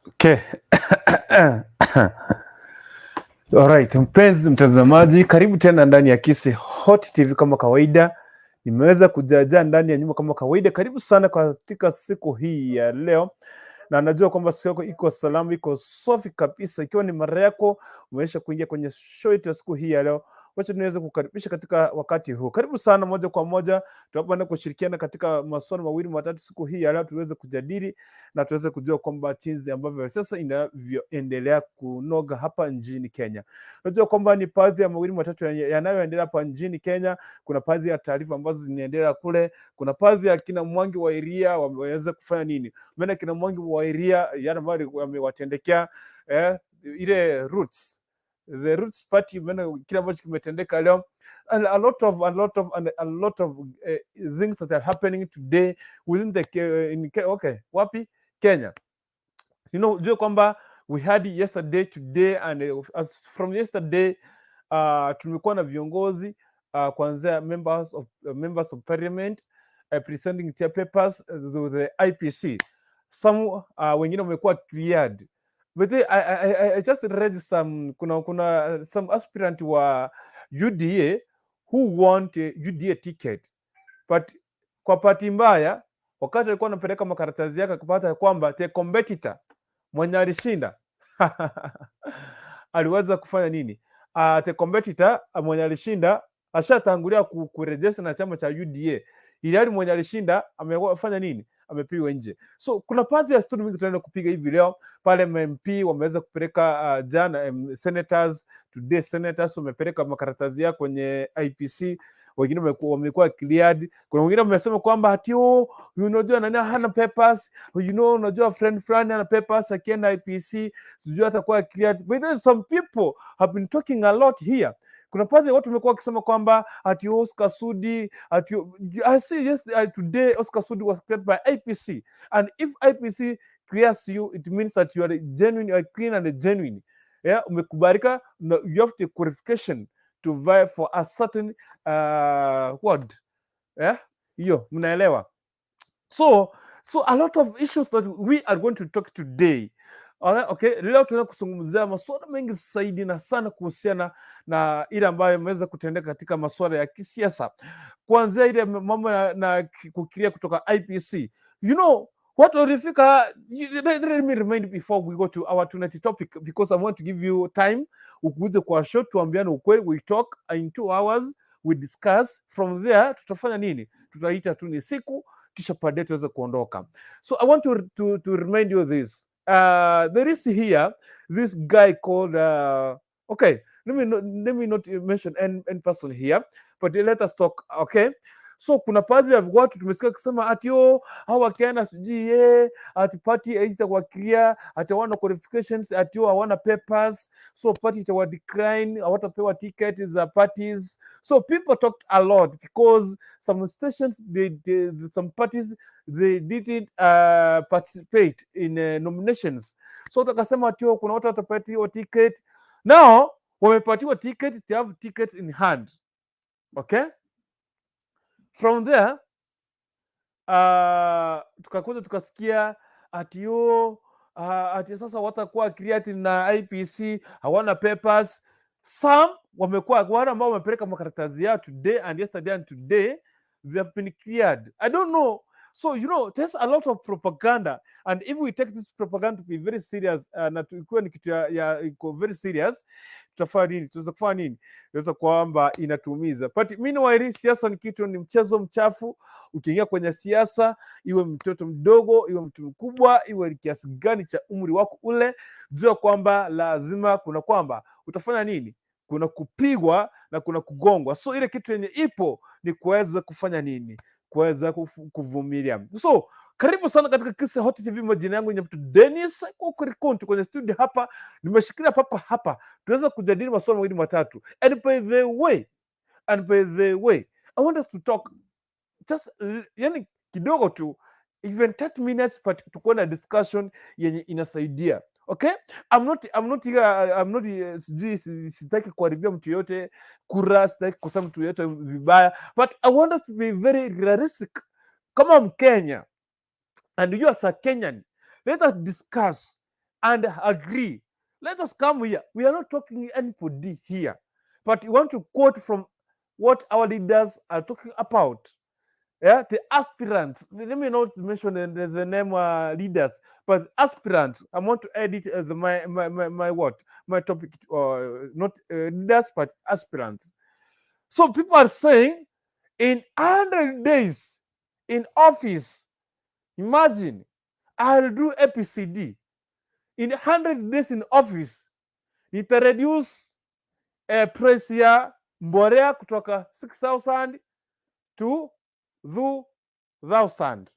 Okay. Alright, mpenzi mtazamaji, karibu tena ndani ya Kisii Hot TV kama kawaida. Nimeweza kujaajaa ndani ya nyumba kama kawaida. Karibu sana katika siku hii ya leo, na najua kwamba siku yako iko salama, iko safi kabisa. Ikiwa ni mara yako umeweza kuingia kwenye show yetu ya siku hii ya leo, wacha niweze kukaribisha katika wakati huu. Karibu sana moja kwa moja, tunapoenda kushirikiana katika maswala mawili matatu siku hii ya leo, tuweze kujadili na tuweze kujua kwamba jinsi ambavyo sasa inavyoendelea kunoga hapa nchini Kenya. Unajua kwamba ni baadhi ya mawili matatu yanayoendelea hapa nchini Kenya. Kuna baadhi ya taarifa ambazo zinaendelea kule, kuna baadhi ya kina Mwangi wa Iria wameweza kufanya nini? Maana kina Mwangi wa Iria yale ambayo wamewatendekea ile Roots, the Roots Party, maana kile ambacho kimetendeka leo and a lot of and a lot of things that are happening today within the in okay, wapi, Kenya. Jua kwamba we had yesterday, today and as from yesterday tumekuwa na viongozi kuanzia members of parliament presenting their papers to the IEBC. Some wengine wamekuwa cleared, but I just read some kuna some aspirant wa UDA who want a UDA ticket, but kwa bahati mbaya wakati alikuwa anapeleka makaratasi yake akapata kwamba the competitor mwenye alishinda aliweza kufanya nini? The competitor mwenye alishinda ashatangulia kuregister na chama cha UDA, ili mwenye alishinda amefanya nini? Amepigwa nje. So kuna baadhi ya story mingi tunaenda kupiga hivi leo pale. MP wameweza kupeleka jana senators, today senators wamepeleka makaratasi yao kwenye IEBC, wengine wamekuwa cleared. Kuna wengine wamesema kwamba ati, "Oh, unajua nani hana papers, unajua friend fulani hana papers, akienda IEBC sijui atakuwa cleared." But then some people have been talking a lot here. Kuna baadhi ya watu wamekuwa wakisema kwamba ati Oscar Sudi, ati I see, yes, today Oscar Sudi was cleared by IEBC, and if IEBC clears you, it means that you are genuine, you are clean and genuine, yeah, umekubalika na you have the qualification to vie for a certain ward, yeah, hiyo mnaelewa. So a lot of issues that we are going to talk today. Alright, okay, leo tunaenda kuzungumzia masuala mengi zaidi na sana kuhusiana na ile ambayo imeweza kutendeka katika masuala ya kisiasa, kuanzia ile mambo na kuclear kutoka IEBC. You know what ulifika, let me remind before we go to our tonight topic, because I want to give you time ukuze kwa show, tuambiane ukweli. We talk in 2 hours, we discuss from there. Tutafanya nini? Tutaita tu ni siku, kisha baadaye tuweze kuondoka. So I want to remind you this. There is here this guy called okay, let me not mention any person here, but let us talk, okay? So kuna baadhi ya watu tumesikia kusema ati, oh, hao wakienda sijui ye ati party haitakuwa clear, ati hawana qualifications, ati, oh, hawana papers, so party itawa decline, hawatapewa ticket za parties. So people talked a lot because some stations they some parties, they didn't participate in nominations. So tukasema ati, oh, kuna watu watapatiwa ticket. Now wamepatiwa ticket, they have tickets in hand, okay? From there tukakuja tukasikia ati, oh, ati sasa watakuwa cleared na IEBC, hawana papers. Some wamekuwa, wale ambao wamepeleka makaratasi yao today and yesterday and today, they have been cleared. I don't know. So there's a lot of propaganda, and if we take this propaganda to be very serious na ikuwe ni kitu ya iko very serious, tutafanya nini? Tunaweza kufanya nini? Tunaweza kwamba inatuumiza. But meanwhile, siasa ni kitu, ni mchezo mchafu. Ukiingia kwenye siasa, iwe mtoto mdogo, iwe mtu mkubwa, iwe kiasi gani cha umri wako ule, jua kwamba lazima kuna kwamba utafanya nini? Kuna kupigwa na kuna kugongwa. So ile kitu yenye ipo ni kuweza kufanya nini? Kuweza kuvumilia. So karibu sana katika Kisii Hot TV. Majina yangu ni mtu Dennis Okurikonti, kwenye studio hapa nimeshikilia papa hapa, tunaweza kujadili masuala mawili matatu. And by the way, I want us to talk just yani kidogo tu, even 30 minutes, but tukuwe na discussion yenye inasaidia. Okay, I'm not here, I'm not sijui sitaki kuharibia mtu yoyote kura, sitaki kusema mtu yoyote vibaya, but I want us to be very realistic kama Mkenya, and you as a Kenyan, let us discuss. And agree. Let us come here. We are not talking anybody here, but we want to quote from what our leaders are talking about. Yeah, the aspirants. Let me not mention the name leaders, but aspirants. I want to edit the, my what my topic. Not leaders, but aspirants. So people are saying in 100 days in office, imagine, I'll do ABCD. In 100 days in office, nita reduce price ya mbolea kutoka 6000 to 2000.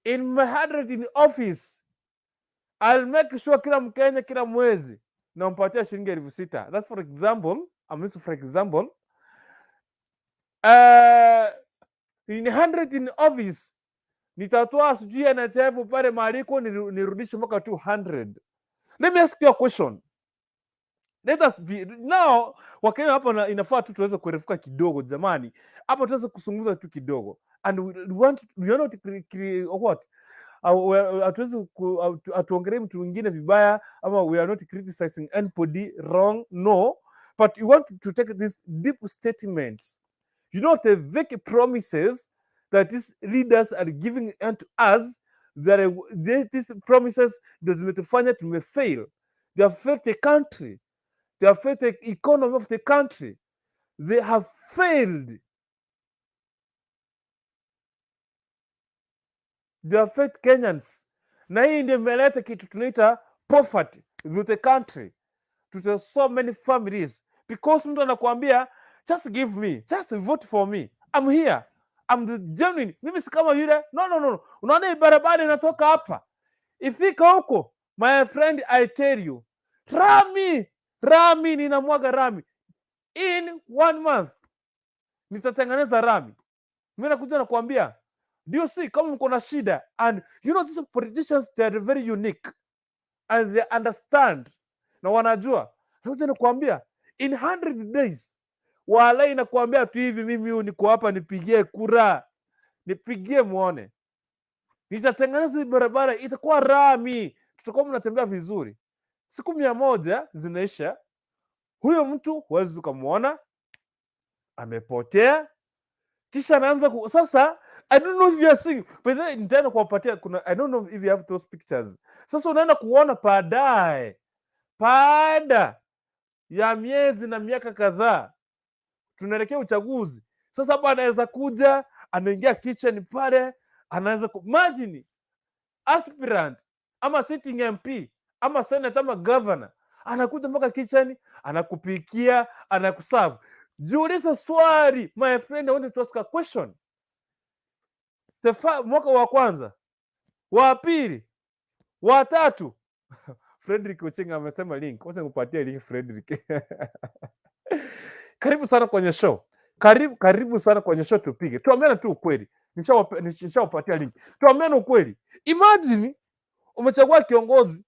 In my 100 in office, I'll make sure kila Mkenya kila mwezi nampatia shilingi 6,000. That's for example, I'm using for example. In 100 in office nitatoa sijui NHIF pale maliko nirudishe mpaka 200. Let me ask you a question. Let us be now, Wakenya hapa inafaa tu tuweze kuerefuka kidogo jamani, hapa tuweze kuzungumza tu kidogo and we are not what, hatuwezi hatuongelee mtu mwingine vibaya ama we are not criticizing anybody wrong, no, but we want to take these deep statements, the vague promises that these leaders are giving unto us, that these promises ndio zimetufanya tumefail. They have failed the country, they have failed the economy of the country, they have failed, they have failed Kenyans, na hii ndio imeleta kitu tunaita poverty to the country, to the so many families, because mtu anakuambia, "Just give me, just vote for me, I'm here, I'm the genuine, mimi si kama yule." No, no, no. Unaona hii barabara inatoka hapa ifika huko, my friend, I tell you, rami rami, ninamwaga rami in one month, nitatengeneza rami. Mi nakuja nakuambia, do you see kama mko na shida? And you know these politicians, they are very unique and they understand na wanajua. Nakuja nakuambia in 100 days, walai, nakuambia tu hivi, mimi huyu niko hapa, nipigie kura, nipigie muone nitatengeneza hii barabara, itakuwa rami, tutakuwa mnatembea vizuri. Siku 100 zinaisha, huyo mtu huwezi ukamwona, amepotea. Kisha anaanza sasa I don't know if you are seeing, but then nitaenda kuwapatia, kuna, I don't know if you have those pictures. Sasa unaenda kuona baadaye, baada ya miezi na miaka kadhaa, tunaelekea uchaguzi sasa. Hapa anaweza kuja, anaingia kitchen pale, anaweza imagine aspirant ama sitting MP ama senator ama governor anakuja mpaka kitchen, anakupikia, anakuserve. Jiulize swali, my friend, I want to ask a question. Mwaka wa kwanza, wa pili, wa tatu. Frederick Ochenga amesema link. Wacha nikupatie link, Frederick. Karibu sana kwenye show. Karibu, karibu sana kwenye show tupige. Tuambiane tu ukweli. Nishawapatia link. Tuambiane ukweli. Imagine umechagua kiongozi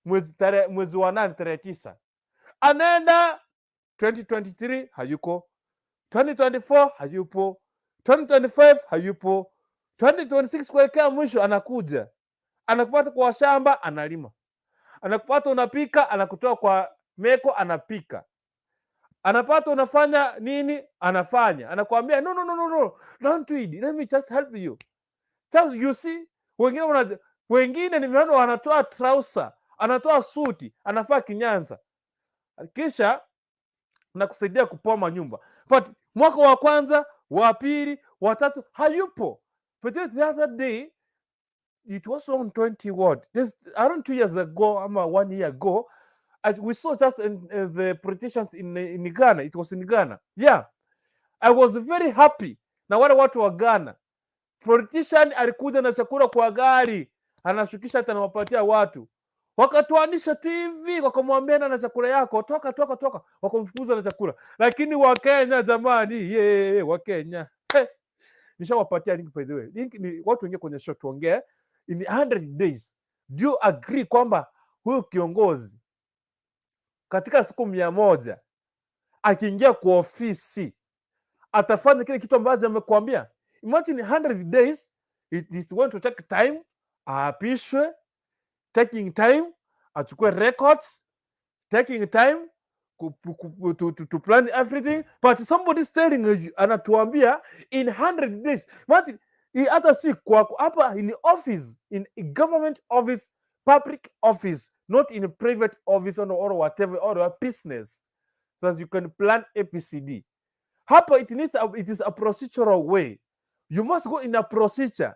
mwezi wa 8 tarehe 9. Anaenda 2023 hayuko, 2024 hayupo, 2025 hayupo, 2026 kuelekea mwisho anakuja, anakupata kwa shamba analima, anakupata unapika, anakutoa kwa meko anapika, anapata unafanya nini, anafanya, anakuambia, "No, no, no, no, no, don't do it, let me just help you." Just you see, wengine nimeona wanatoa trouser, anatoa suti, anavaa kinyasa, kisha nakusaidia kupoma nyumba. But mwaka wa kwanza, wa pili, wa tatu hayupo. But then the other day, it was on 20 what? This around 2 years ago, ama one year ago, we saw just in the politicians in Ghana. It was in Ghana. Yeah. I was very happy na wale watu wa Ghana. Politician alikuja na chakula kwa gari, anashukisha hata anawapatia watu. Wakatuanisha tu hivi, wakamwambia, "Na chakula yako, toka, toka, toka," wakamfukuza na chakula. Lakini Wakenya jamani, ye Wakenya, hey. Nishawapatia link, by the way. Link ni watu wengine kwenye show tuongee. In 100 days, do you agree kwamba huyu kiongozi katika siku 100 akiingia kwa ofisi atafanya kile kitu ambacho amekuambia? Imagine 100 days, it is going to take time aapishwe. Taking time achukue records, taking time to plan everything, but somebody is telling you, anatuambia in 100 days. Imagine, hata si kwako hapa, in office, in a government office, public office, not in a private office or whatever, or a business that you can plan ABCD. Hapa it is a procedural way. You must go in a procedure.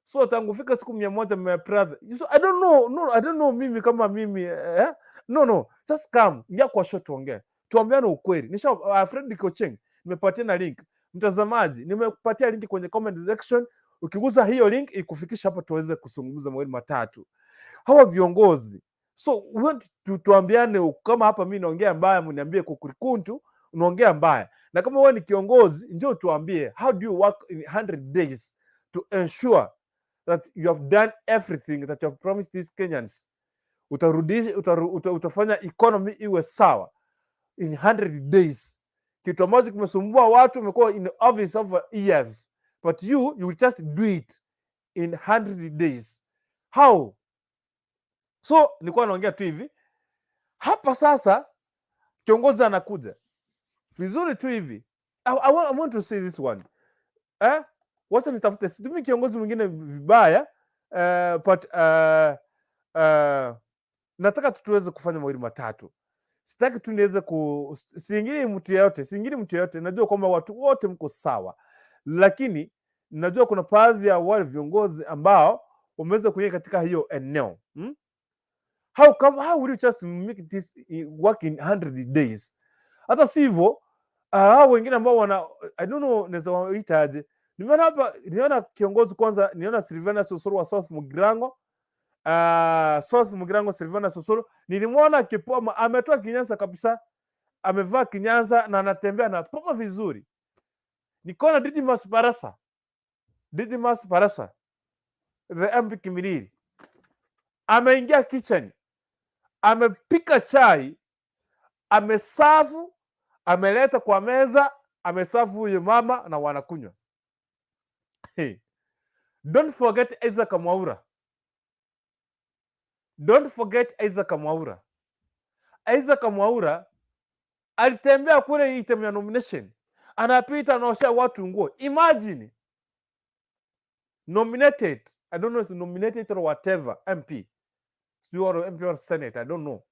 So tangu fika siku 100, my brother, so I don't know, no, I don't know. Mimi kama mimi, eh? No, just come, ingia kwa show, tuongee, tuambiane ukweli. Nisha Fredrick Ocheng, nimepatia na link. Mtazamaji, nimekupatia link kwenye comment section. Ukigusa hiyo link ikufikisha hapa tuweze kuzungumza mawili matatu. Hawa viongozi, so we want to tuambiane. Kama hapa mimi naongea mbaya, mniambie, "Kukurikuntu, unaongea mbaya." Na kama wewe ni kiongozi, njoo tuambie, how do you work in 100 days to ensure that you have done everything that you have promised these Kenyans? Utarudisha, utafanya economy iwe sawa in 100 days, kitu ambacho kimesumbua watu, umekuwa in office over years, but you will just do it in 100 days. How? So nilikuwa naongea tu hivi hapa. Sasa kiongozi anakuja vizuri tu hivi. I want to say this one, eh? Wacha nitafute, situmi kiongozi mwingine vibaya, but nataka tu tuweze kufanya mawili matatu. Sitaki tu niweze ku siingili mtu yeyote, siingili mtu yeyote. Najua kwamba watu wote mko sawa, lakini najua kuna baadhi ya wale viongozi ambao wameweza kuingia katika hiyo eneo, How come, how will you just make this work in 100 days? Hata sivyo, hao wengine ambao wana, I don't know naweza waitaje. Nimeona hapa, niona kiongozi kwanza, niona Silvanus Osoro wa South Mugirango. South Mugirango, Silvanus Osoro, nilimwona akipoa, ametoa kinyasa kabisa, amevaa kinyasa na anatembea na poa vizuri. Nikaona Didmus Barasa, Didmus Barasa, the MP Kimilili, ameingia kitchen, amepika chai, ameserve, ameleta kwa meza, ameserve huyo mama na wanakunywa. Hey. Don't forget Isaac Mwaura. Don't forget Isaac Mwaura. Isaac Mwaura alitembea kule item ya nomination, anapita anaosha watu nguo. Imagine, nominated, I don't know if nominated or whatever, MP, sijui or MP or Senate, I don't know.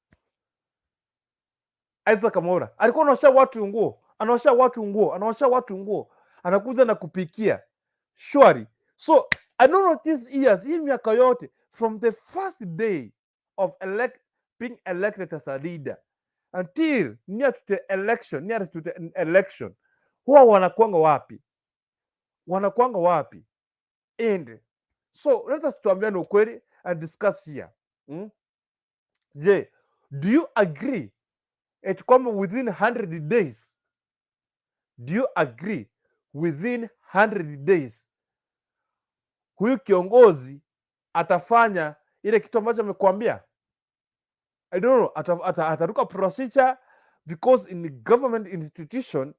Isaac Mwaura alikuwa anaosha watu nguo, anaosha watu nguo, anaosha watu nguo, anakuja na kupikia shwari. So I don't know, these years, hii miaka yote, from the first day of being elected as a leader until near to the election, nearest to the election, huwa wanakuanga wapi? Wanakuanga wapi? And so let us tuambiane ukweli and discuss here. Je, do you agree eti kwamba within 100 days, do you agree within 100 days huyu kiongozi atafanya ile kitu ambacho amekuambia? I don't know, ataruka procedure, because in the government institution,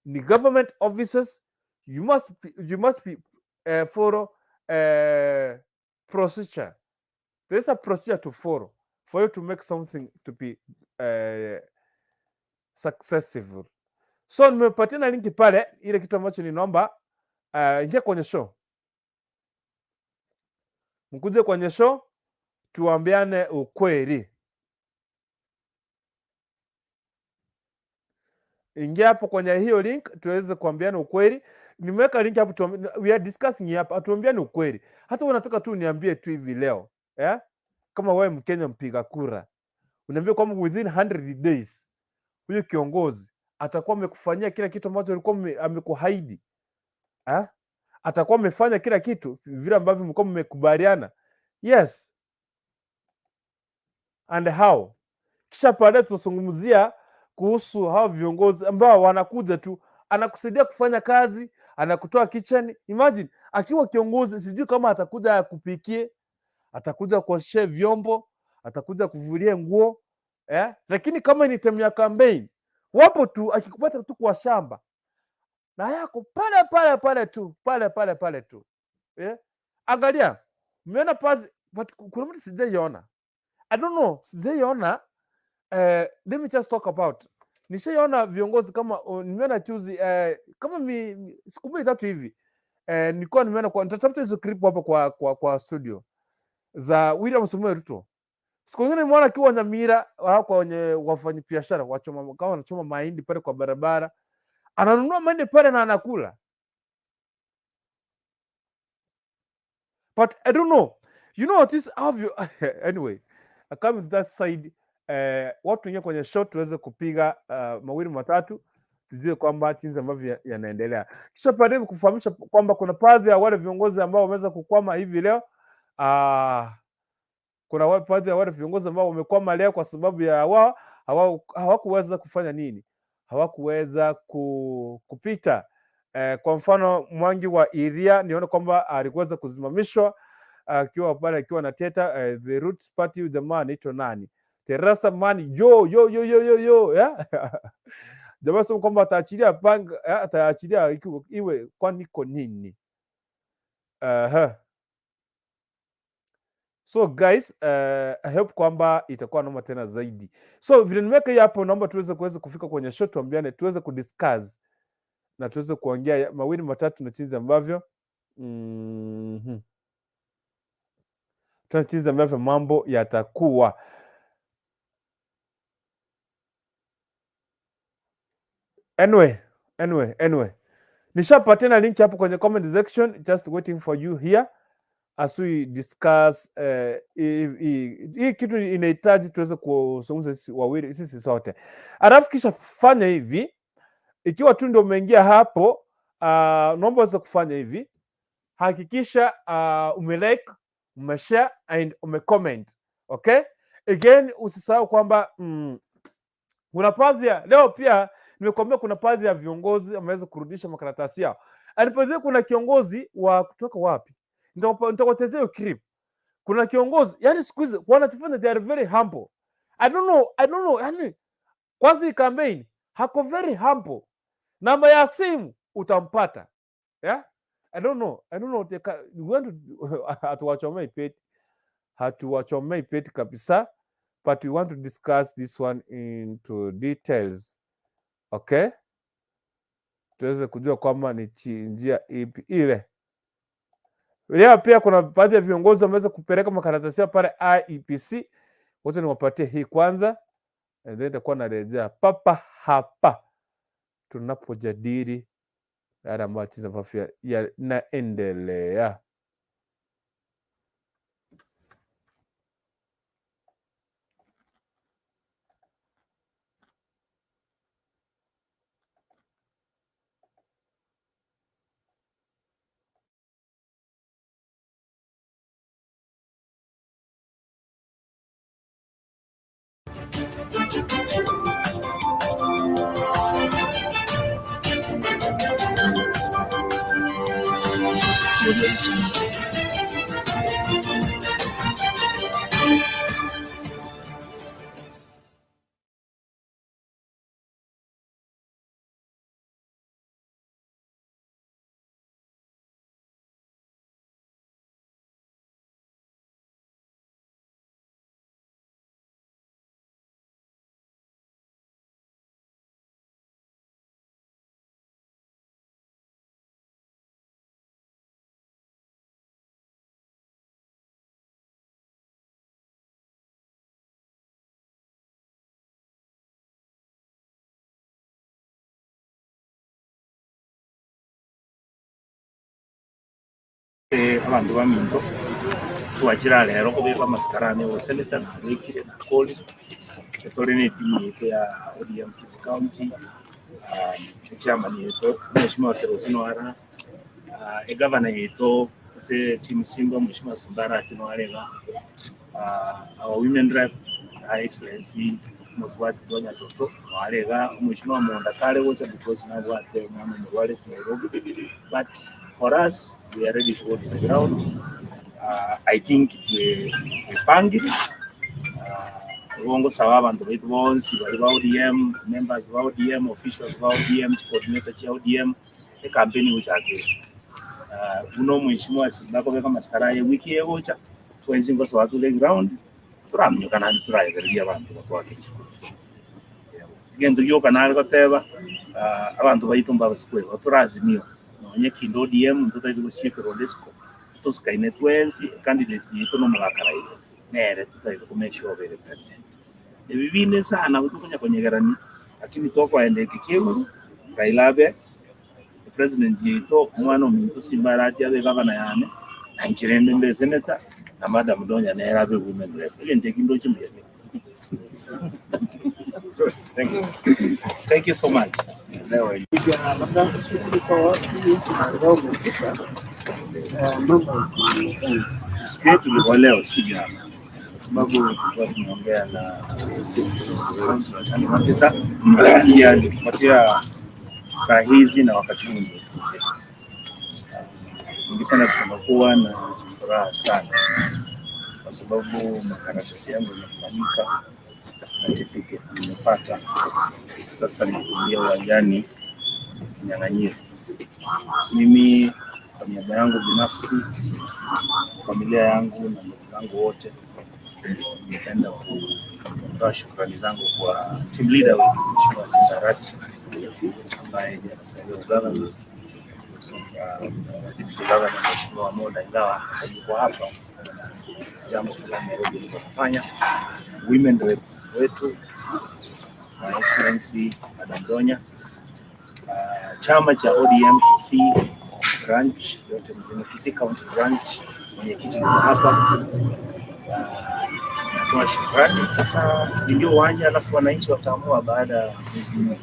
in the government offices, you must be follow procedure. There's a procedure to follow for you to make something to be successful. So nimepatia na link pale, ile kitu ambacho ninaomba, ingia kwenye show, mkuje kwenye show tuambiane ukweli. Ingia hapo kwenye hiyo link tuweze kuambiana ukweli. Nimeweka link hapo, we are discussing hapa, tuambiane ukweli. Hata unataka tu niambie tu hivi leo, eh? Kama wewe Mkenya mpiga kura, uniambie kwamba within 100 days huyu kiongozi atakuwa amekufanyia kila kitu ambacho alikuwa amekuahidi, eh? Atakuwa amefanya kila kitu vile ambavyo mlikuwa mmekubaliana. Yes and how? Kisha baadaye tutazungumzia kuhusu hao viongozi ambao wanakuja tu, anakusaidia kufanya kazi, anakutoa kitchen. Imagine akiwa kiongozi, sijui kama atakuja akupikie, atakuja kuoshea vyombo, atakuja kuvulia nguo, eh? Lakini kama ni time ya campaign, wapo tu, akikupata tu kwa shamba na yako pale pale pale tu pale pale pale tu, eh? Angalia, umeona But kuna mtu sijaiona, I don't know, sijaiona. Let me just talk about, nishaiona viongozi kama nimeona juzi, kama siku mbili tatu hivi, nilikuwa nimeona kwa, nitatafuta hizo clip hapo kwa studio za William Samoei Ruto. Siku nyingine nimeona akiwa Nyamira au kwa wenye wafanyabiashara wachoma, kama wanachoma mahindi pale kwa barabara, ananunua mahindi pale na anakula. But I don't know. You know what is have you, anyway, I come to that side. Watu wengine kwenye show tuweze kupiga mawili matatu tujue kwamba jinsi ambavyo yanaendelea. Kisha baadaye kufahamisha kwamba kuna baadhi ya wale viongozi ambao wameweza kukwama hivi leo. Kuna baadhi ya wale viongozi ambao wamekwama leo kwa sababu ya wao hawakuweza kufanya nini? Hawakuweza kupita. Kwa mfano Mwangi wa Iria nione kwamba alikuweza kusimamishwa akiwa pale akiwa na teta the Roots Party, huyu jamaa anaitwa nani? The Rasta man, yo yo yo yo yo yo, yeah? Jamaa sema kwamba ataachilia panga, ataachilia iwe kwani iko nini? So guys, I hope kwamba itakuwa noma tena zaidi. So vile nimeweka hii hapo, naomba tuweze kuweza kufika kwenye show, tuambiane, tuweze kudiscuss na tuweze kuongea mawili matatu na jinsi ambavyo tuna jinsi ambavyo mambo yatakuwa. Anyway, anyway, anyway. Nishapatia link hapo kwenye comment section, just waiting for you here as we discuss. Hii kitu inahitaji tuweze kuzungumza sisi wawili, sisi sote. Alafu kisha fanya hivi, ikiwa tu ndio umeingia hapo, naomba uweze kufanya hivi, hakikisha umelike, umeshare and umecomment. Okay? Again, usisahau kwamba kuna baadhi ya leo pia nimekuambia kuna baadhi ya viongozi wameweza kurudisha makaratasi yao. Alipozie kuna kiongozi wa kutoka wapi? Nitakuchezea hiyo clip. Kuna kiongozi, yani siku hizi wanachofanya, they are very humble. I don't know, I don't know, yani kwanza hii campaign hako very humble. Namba ya simu utampata. Yeah? I don't know. I don't know. We want to hatuwachomei peti. Hatuwachomei peti kabisa, but we want to discuss this one into details. Okay? Tuweze kujua kwamba ni njia ipi ile. Leo pia kuna baadhi ya viongozi wameweza kupeleka makaratasi yao pale IEBC. Wote niwapatie hii kwanza, and then nitakuwa narejea papa hapa tunapojadili yale ambayo jinsi ambavyo yanaendelea. Abandu baminto twachira lero kubeka amasikarani oseneta nabekire nakoli tuli ne timu yetu ya ODM Kisii County, chairman yetu Mheshimiwa Kerosino Ara, egavana yetu ase team Simba Mheshimiwa Simbara Tino Arega, our women rep Her Excellency Moswati Donya Toto Warega, Mheshimiwa Monda Kale wocha because nabwate mwana murware ku Nairobi, but for us we are ready to go to the ground. I think twepangire gongo sawa abantu baitu bonsi bali ba ODM members ba ODM officials ba ODM coordinator cha ODM e campaign uchake uno mheshimiwa Simba kobeka masikara ye wiki yegocha Twensi ngosoa tore ground, toramnyoka naende toraebereria abanto batwake chisukuru. Egento gioka nare goteba, abanto baito mbabase kweba torazimio nonye kinde ODM ntotaete gosiekera onde isiko tosikaine twensi. Candidate yaito na omogaka Raila nere totaete ko make sure obere president. Ebi binde sana tokonya konyegerania, lakini tokoenda eke kieguru Raila abe president yaito, omwana ominto Simba Arati abe gavana yane, na inche rende mbe senator, na Madam Donya nere abe women rep. Egento eki ndoche mbuya. Thank you. Thank you so much. Labda kwa watu kidogo mambo. Siku yetu ilikuwa leo, si jana, kwa sababu tulikuwa tumeongea na afisa ndiye alitupatia saa hizi na wakati huu ndio tuje. Ningependa kusema kuwa na furaha sana kwa sababu makaratasi yangu yamekubalika, certificate nimepata, sasa ni kuingia uwanjani kinyang'anyiro. Mimi kwa niaba yangu binafsi, familia yangu na ndugu zangu wote, ningependa kutoa shukrani zangu kwa team leader wetu Mheshimiwa Simba Arati ambaye ndiye anasimamia ugavana, deputy governor Mheshimiwa Monda, ingawa hayuko hapa, jambo fulani Nairobi alikuwa anafanya. Women rep wetu My Excellency Madam Donya, chama cha ODM Kisii branch yote mzima, Kisii County branch, mwenyekiti yuko hapa. Natoa shukrani. Sasa ndio uwanja, alafu wananchi wataamua baada ya mwezi mmoja.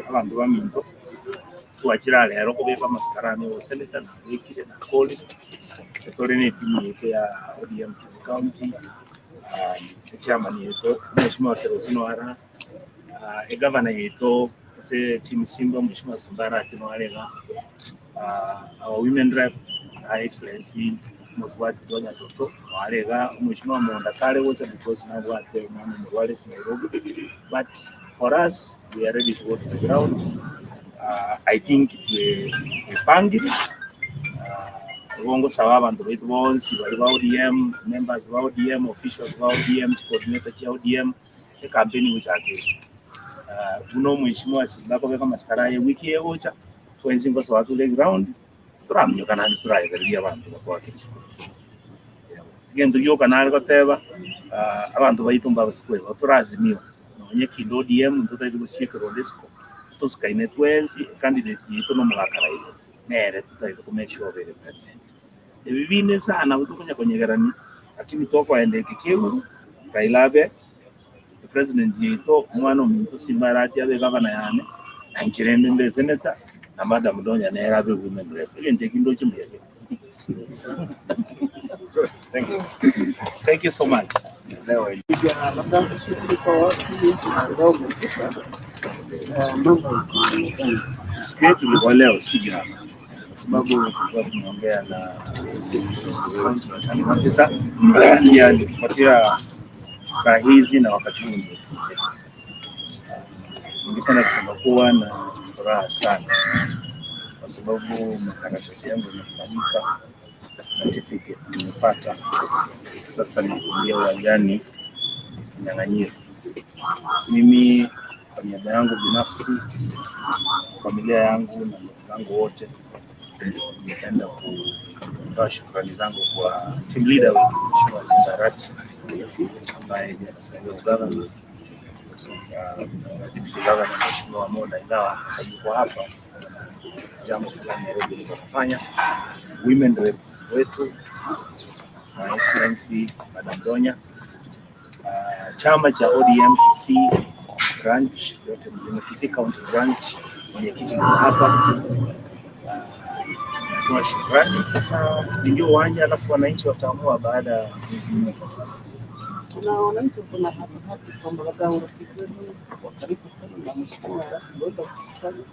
Abanto baminto twachira rero kobeka amasikarani o senator nabekire nakore tore na etimu yetu ya ODM Kisii County, chairman yetu Mheshimiwa Kerosino ara, egavana yetu ase team Simba Mheshimiwa Simba Arati noarega, our women rep Her Excellency Moswati Donya Toto warega, Mheshimiwa Monda kare gocha because nabwate mwana murware ku Nairobi, but for us we are ready to go to the ground. I think twepangire ngosaba abantu baitu bonsi bali ba ODM members ba ODM officials ba ODM coordinator cha ODM e campaign guchake uno Mheshimiwa Simba kobeka masikara ye wiki yegocha twensi ngosoa tore ground toramnyoka naende toraebereria abanto batwake chisukuru. Egento gioka nare goteba, abanto baito mbabase kweba torazimio nonye kinde ODM ntotaete gosiekera onde isiko tosikaine twensi. Candidate yaito na omogaka Raila nere totaete ko make sure obere president. Ebi binde sana tokonya konyegerania, lakini tokoenda eke kieguru Raila abe president yaito, omwana ominto Simba Arati abe gavana yane, na inche rende mbe senator, na Madam Donya nere abe women rep. Egento eki ndoche mbuya. Thank you. Thank you so much. Labda kwa watu kidogo mambo. Siku yetu ilikuwa leo, si jana, kwa sababu tulikuwa tumeongea na afisa ndiye alitupatia saa hizi na wakati huu ndio tuje. Ningependa kusema kuwa na furaha sana kwa sababu makaratasi yangu yamekubalika, certificate nimepata, sasa ni kuingia uwanjani kinyang'anyiro. Mimi kwa niaba yangu binafsi, familia yangu na ndugu zangu wote, ningependa kutoa shukrani zangu kwa team leader wetu Mheshimiwa Simba Arati ambaye ndiye anasimamia ugavana, Deputy Governor Mheshimiwa Monda, ingawa hayuko hapa, jambo fulani Nairobi alikuwa anafanya. Women rep wetu My Excellency Madam Donya, chama cha ODM Kisii branch yote mzima, Kisii County branch, mwenyekiti yuko hapa. Natoa shukrani. Sasa ndio uwanja, alafu wananchi wataamua baada ya mwezi mmoja. Kuna wananchi kuna hatihati kwamba labda urafiki wenu wa karibu sana na mheshimiwa huenda hospitali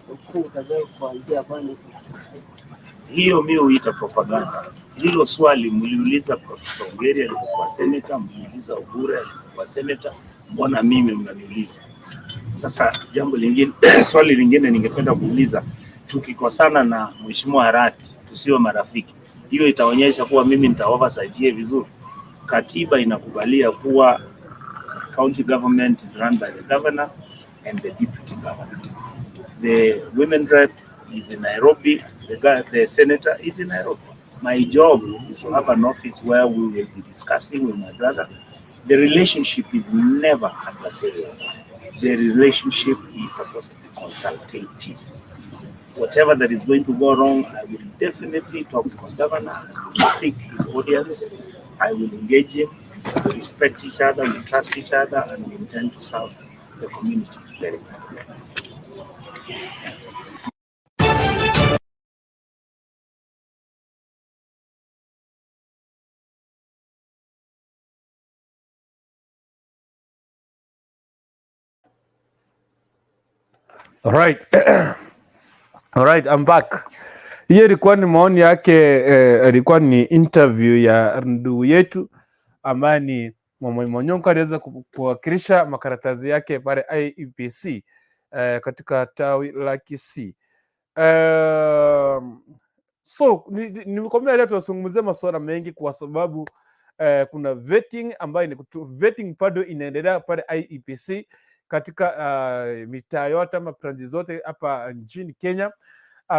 ukuu kadhaa kuanzia ambayo Hiyo mi huita propaganda. Hilo swali mliuliza Profesa Ongeri alipokuwa seneta, mliuliza Obure alipokuwa seneta, mbona mimi mnaniuliza? Sasa jambo lingine, swali lingine ningependa kuuliza, tukikosana na Mheshimiwa Arati tusiwe marafiki, hiyo itaonyesha kuwa mimi nita oversight yeye vizuri? Katiba inakubalia kuwa county government is run by the governor and the deputy governor. The women rep is in Nairobi, the senator is in Nairobi. My job is to have an office where we will be discussing with my brother. The relationship is never adversarial. The relationship is supposed to be consultative. Whatever that is going to go wrong, I will definitely talk to my governor. I will seek his audience. I will engage him. We respect each other, we trust each other, and we intend to serve the community very well. Alright. Alright, I'm back. Hiyo ilikuwa ni maoni yake ilikuwa ni interview ya ndugu yetu ambaye ni Mwamoyo Monyonka, aliweza kuwakilisha makaratasi yake pale IEBC katika tawi la Kisii. So nimekwambia leo tunazungumzia masuala mengi kwa sababu kuna vetting ambayo ni vetting bado inaendelea pale IEBC katika mitaa yote ama branch zote hapa nchini Kenya.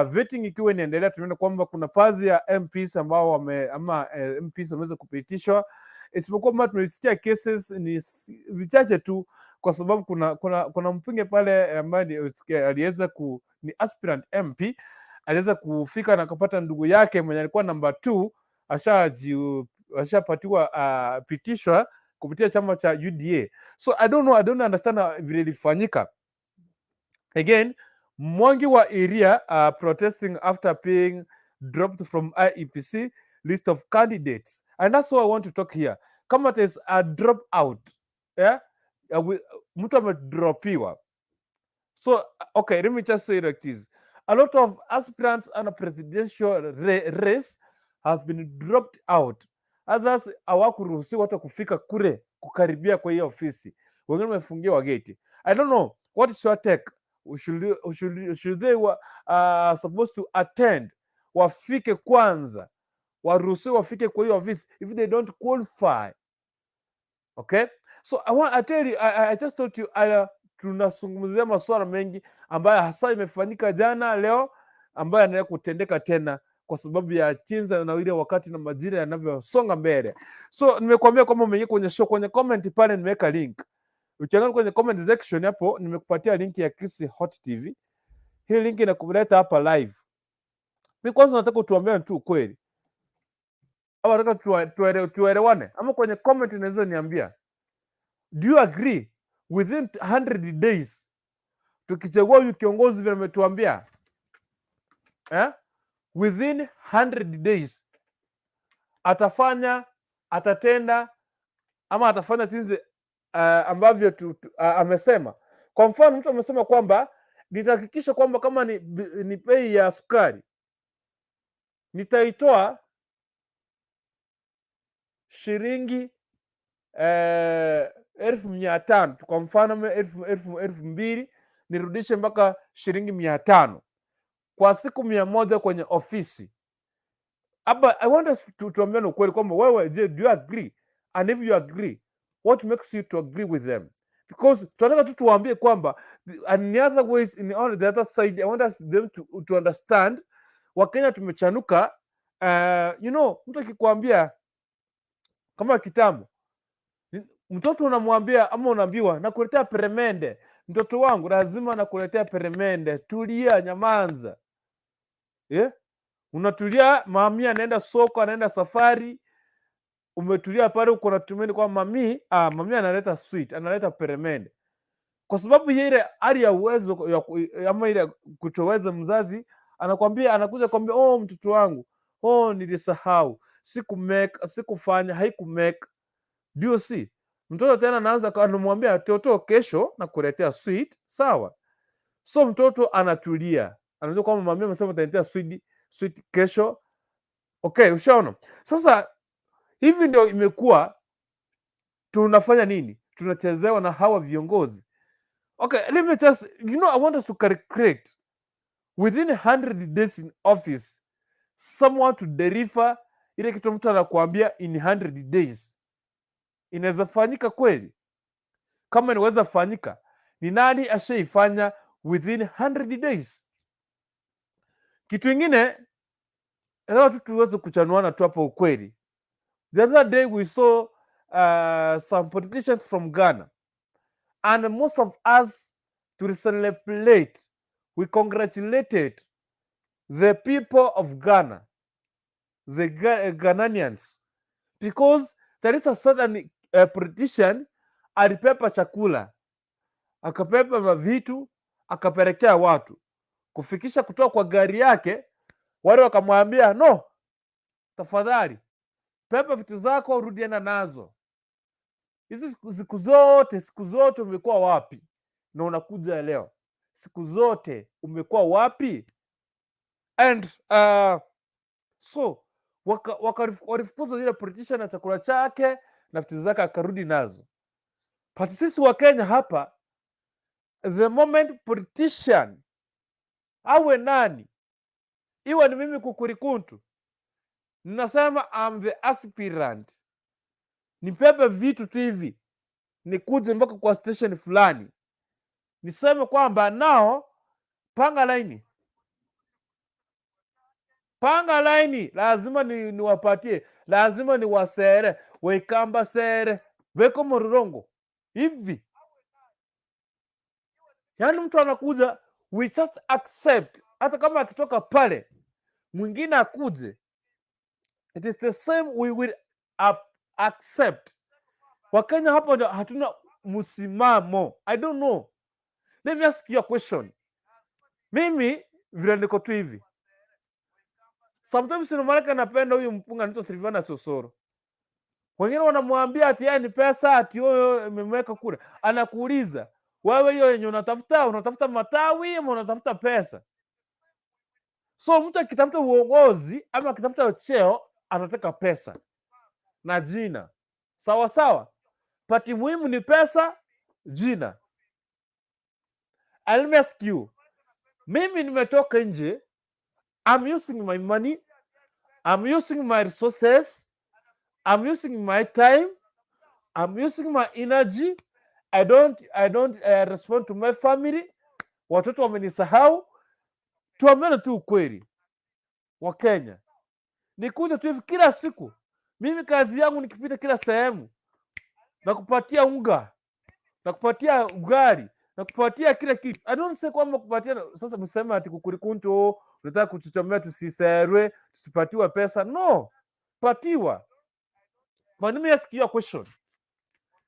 Vetting ikiwa inaendelea, tunaona kwamba kuna baadhi ya MPs ambao wame ama MPs wameweza kupitishwa, isipokuwa kwamba tumesikia cases ni vichache tu, kwa sababu kuna mbunge pale ambaye aliweza ku ni aspirant MP, aliweza kufika na kupata ndugu yake mwenye alikuwa namba 2 ashapatiwa pitishwa kupitia chama cha UDA. So I don't know, I don't understand vile ilifanyika. Again, Mwangi wa Iria protesting after being dropped from IEBC list of candidates. And that's what I want to talk here. Kama there's a drop out, yeah? Mtu amedropiwa. So, okay, let me just say it like this. A lot of aspirants on a presidential race have been dropped out. Others hawakuruhusiwa hata kufika kule kukaribia kwa hiyo ofisi. Wengine wamefungiwa geti. I don't know. What is your take? Should they were supposed to attend? Wafike kwanza. Waruhusiwe wafike kwa hiyo ofisi if they don't qualify. Okay? So I want I tell you I just told you tunazungumzia masuala mengi ambayo hasa imefanyika jana, leo, ambayo yanaendelea kutendeka tena kwa sababu ya chinza na ile wakati na majira yanavyosonga mbele. So nimekuambia kwamba umeingia kwenye show, kwenye comment pale nimeweka link. Ukiangalia kwenye comment section hapo nimekupatia link ya Kisii Hot TV. Hii link inakuleta hapa live. Mimi kwanza nataka utuambie tu ukweli. Ama nataka tuelewane. Ama kwenye comment unaweza niambia. Do you agree within 100 days tukichagua huyu kiongozi vile ametuambia, eh? Within 100 days atafanya, atatenda ama atafanya jinsi ambavyo amesema. Kwa mfano mtu amesema kwamba nitahakikisha kwamba kama ni bei ya sukari nitaitoa shilingi 500,000 kwa mfano, ama 2,000 nirudishe mpaka shilingi 500 kwa siku 100 kwenye ofisi. Hapa I want us to tuambiane ukweli kwamba wewe, je, do you agree? And if you agree, what makes you to agree with them? Because tunataka tu tuwaambie kwamba and in other ways, in on the other side, I want us them to understand Wakenya tumechanuka. Mtu akikwambia kama kitambo Mtoto unamwambia ama unaambiwa, "Nakuletea peremende, mtoto wangu, lazima nakuletea peremende, tulia, nyamanza." Yeah? Unatulia, mami anaenda soko, anaenda safari, umetulia pale, uko na tumaini kwa mami, mami analeta sweet, analeta peremende, kwa sababu ya ile hali ya uwezo ya, ama ile kutoweza, mzazi anakwambia, anakuja kwambia, "Oh, mtoto wangu, oh, nilisahau, sikumake, sikufanya, haikumake." Ndio si mtoto tena anaanza anamwambia, "Toto, kesho nakuletea sweet, sawa?" So mtoto anatulia, anajua kwamba mami amesema ataniletea sweet kesho. Okay, ushaona? Sasa hivi ndio imekuwa tunafanya nini? Tunachezewa na hawa viongozi. Okay, let me just, I want us to calculate within 100 days in office, someone to deliver ile kitu mtu anakuambia in 100 days, inaweza fanyika kweli? Kama inaweza fanyika, ni nani ashaifanya within 100 days? Kitu ingine nataka tu tuweze kuchanuana tu hapo ukweli. The other day we saw some politicians from Ghana, and most of us to celebrate, we congratulated the people of Ghana, the Ghanaians, because there is a certain politician alibeba chakula, akabeba mavitu, akapelekea watu, kufikisha kutoka kwa gari yake, wale wakamwambia, "No, tafadhali beba vitu zako, rudi enda nazo. Hizi siku zote, siku zote umekuwa wapi na unakuja leo? Siku zote umekuwa wapi?" And so walifukuza yule politician na chakula chake na vitu zake, akarudi nazo. But sisi wa Kenya hapa, the moment politician awe nani, iwe ni mimi Kukurikuntu, ninasema I'm the aspirant, nibebe vitu tu hivi, nikuje mpaka kwa station fulani, niseme kwamba nao panga laini, panga laini, lazima niwapatie, lazima niwasere wekamba sere weko morurongo hivi. Yaani mtu anakuja, we just accept, hata kama akitoka pale mwingine akuje, it is the same, we will accept. Wakenya hapo ndio hatuna msimamo. I don't know. Let me ask you a question. Mimi vile niko tu hivi, sometimes maanake napenda huyu mpunga anaitwa Silvana Sosoro. Wengine wanamwambia ati yeye ni pesa, ati huyo imemweka kule. Anakuuliza wewe, hiyo yenye unatafuta, unatafuta matawi ama unatafuta pesa? So mtu akitafuta uongozi ama akitafuta cheo anataka pesa na jina, sawa sawa. But muhimu ni pesa, jina. And let me ask you, mimi nimetoka nje, I'm using my money, I'm using my resources, I'm using my time, I'm using my energy. I don't respond to my family. Watoto wamenisahau. Tuambiane tu ukweli, wa Kenya, nikuja tu hivi kila siku. Mimi kazi yangu nikipita kila sehemu nakupatia unga, nakupatia ugali, nakupatia kila kitu. I don't say kwamba kupatia sasa mseme ati Kukurikuntu unataka kutuchomea tusiserwe, tusipatiwe pesa. No, patiwa. But let me ask you a question.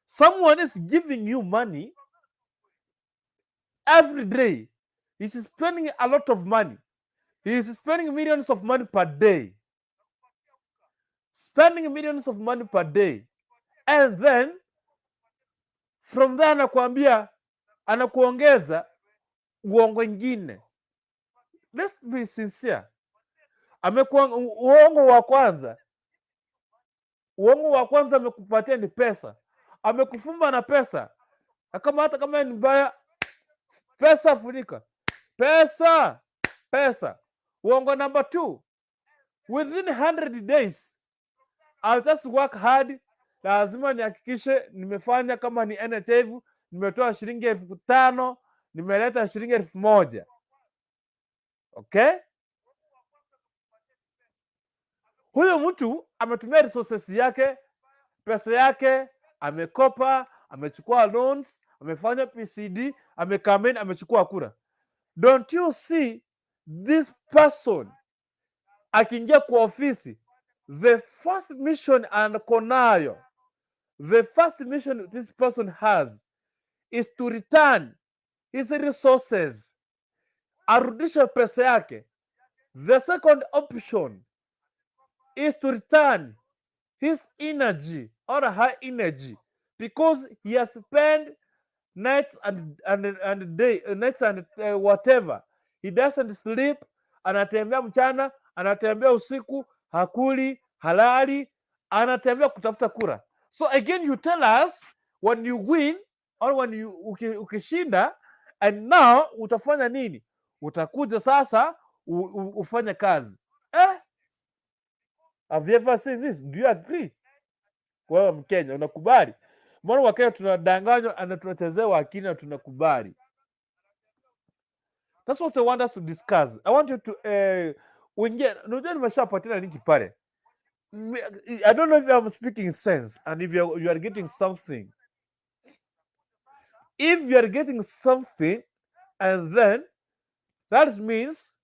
Someone is giving you money every day. He's spending a lot of money. He is spending millions of money per day. Spending millions of money per day. And then from there anakuambia, anakuongeza uongo ingine. Let's be sincere. Amekuwa uongo wa kwanza, uongo wa kwanza amekupatia ni pesa, amekufumba na pesa, na kama hata kama ni mbaya, pesa funika pesa, pesa. Uongo number two, within 100 days I'll just work hard, lazima nihakikishe nimefanya kama ni NHIF, nimetoa shilingi 5,000, nimeleta shilingi 1,000. Okay, huyu mtu ametumia resources yake, pesa yake, Amekopa, amechukua loans, amefanya PCD, amecampaign, amechukua kura. Don't you see this person akiingia kwa ofisi, the first mission ako nayo, the first mission this person has is to return his resources, arudishe pesa yake. The second option is to return his energy or her energy, because he has spent nights and day, nights and whatever. He doesn't sleep, anatembea mchana, anatembea usiku, hakuli, halali, anatembea kutafuta kura. So again, you tell us when you win or when you ukishinda, and now utafanya nini? Utakuja sasa ufanye kazi, eh? Have you ever seen this? Do you agree? Wewe Mkenya unakubali? Mbona Wakenya tunadanganywa na tunachezewa akili na tunakubali? That's what I want us to discuss. I want you to uingie. Unajua nimeshapatia link pale. I don't know if I'm speaking sense and if you are getting something. If you are getting something, and then that means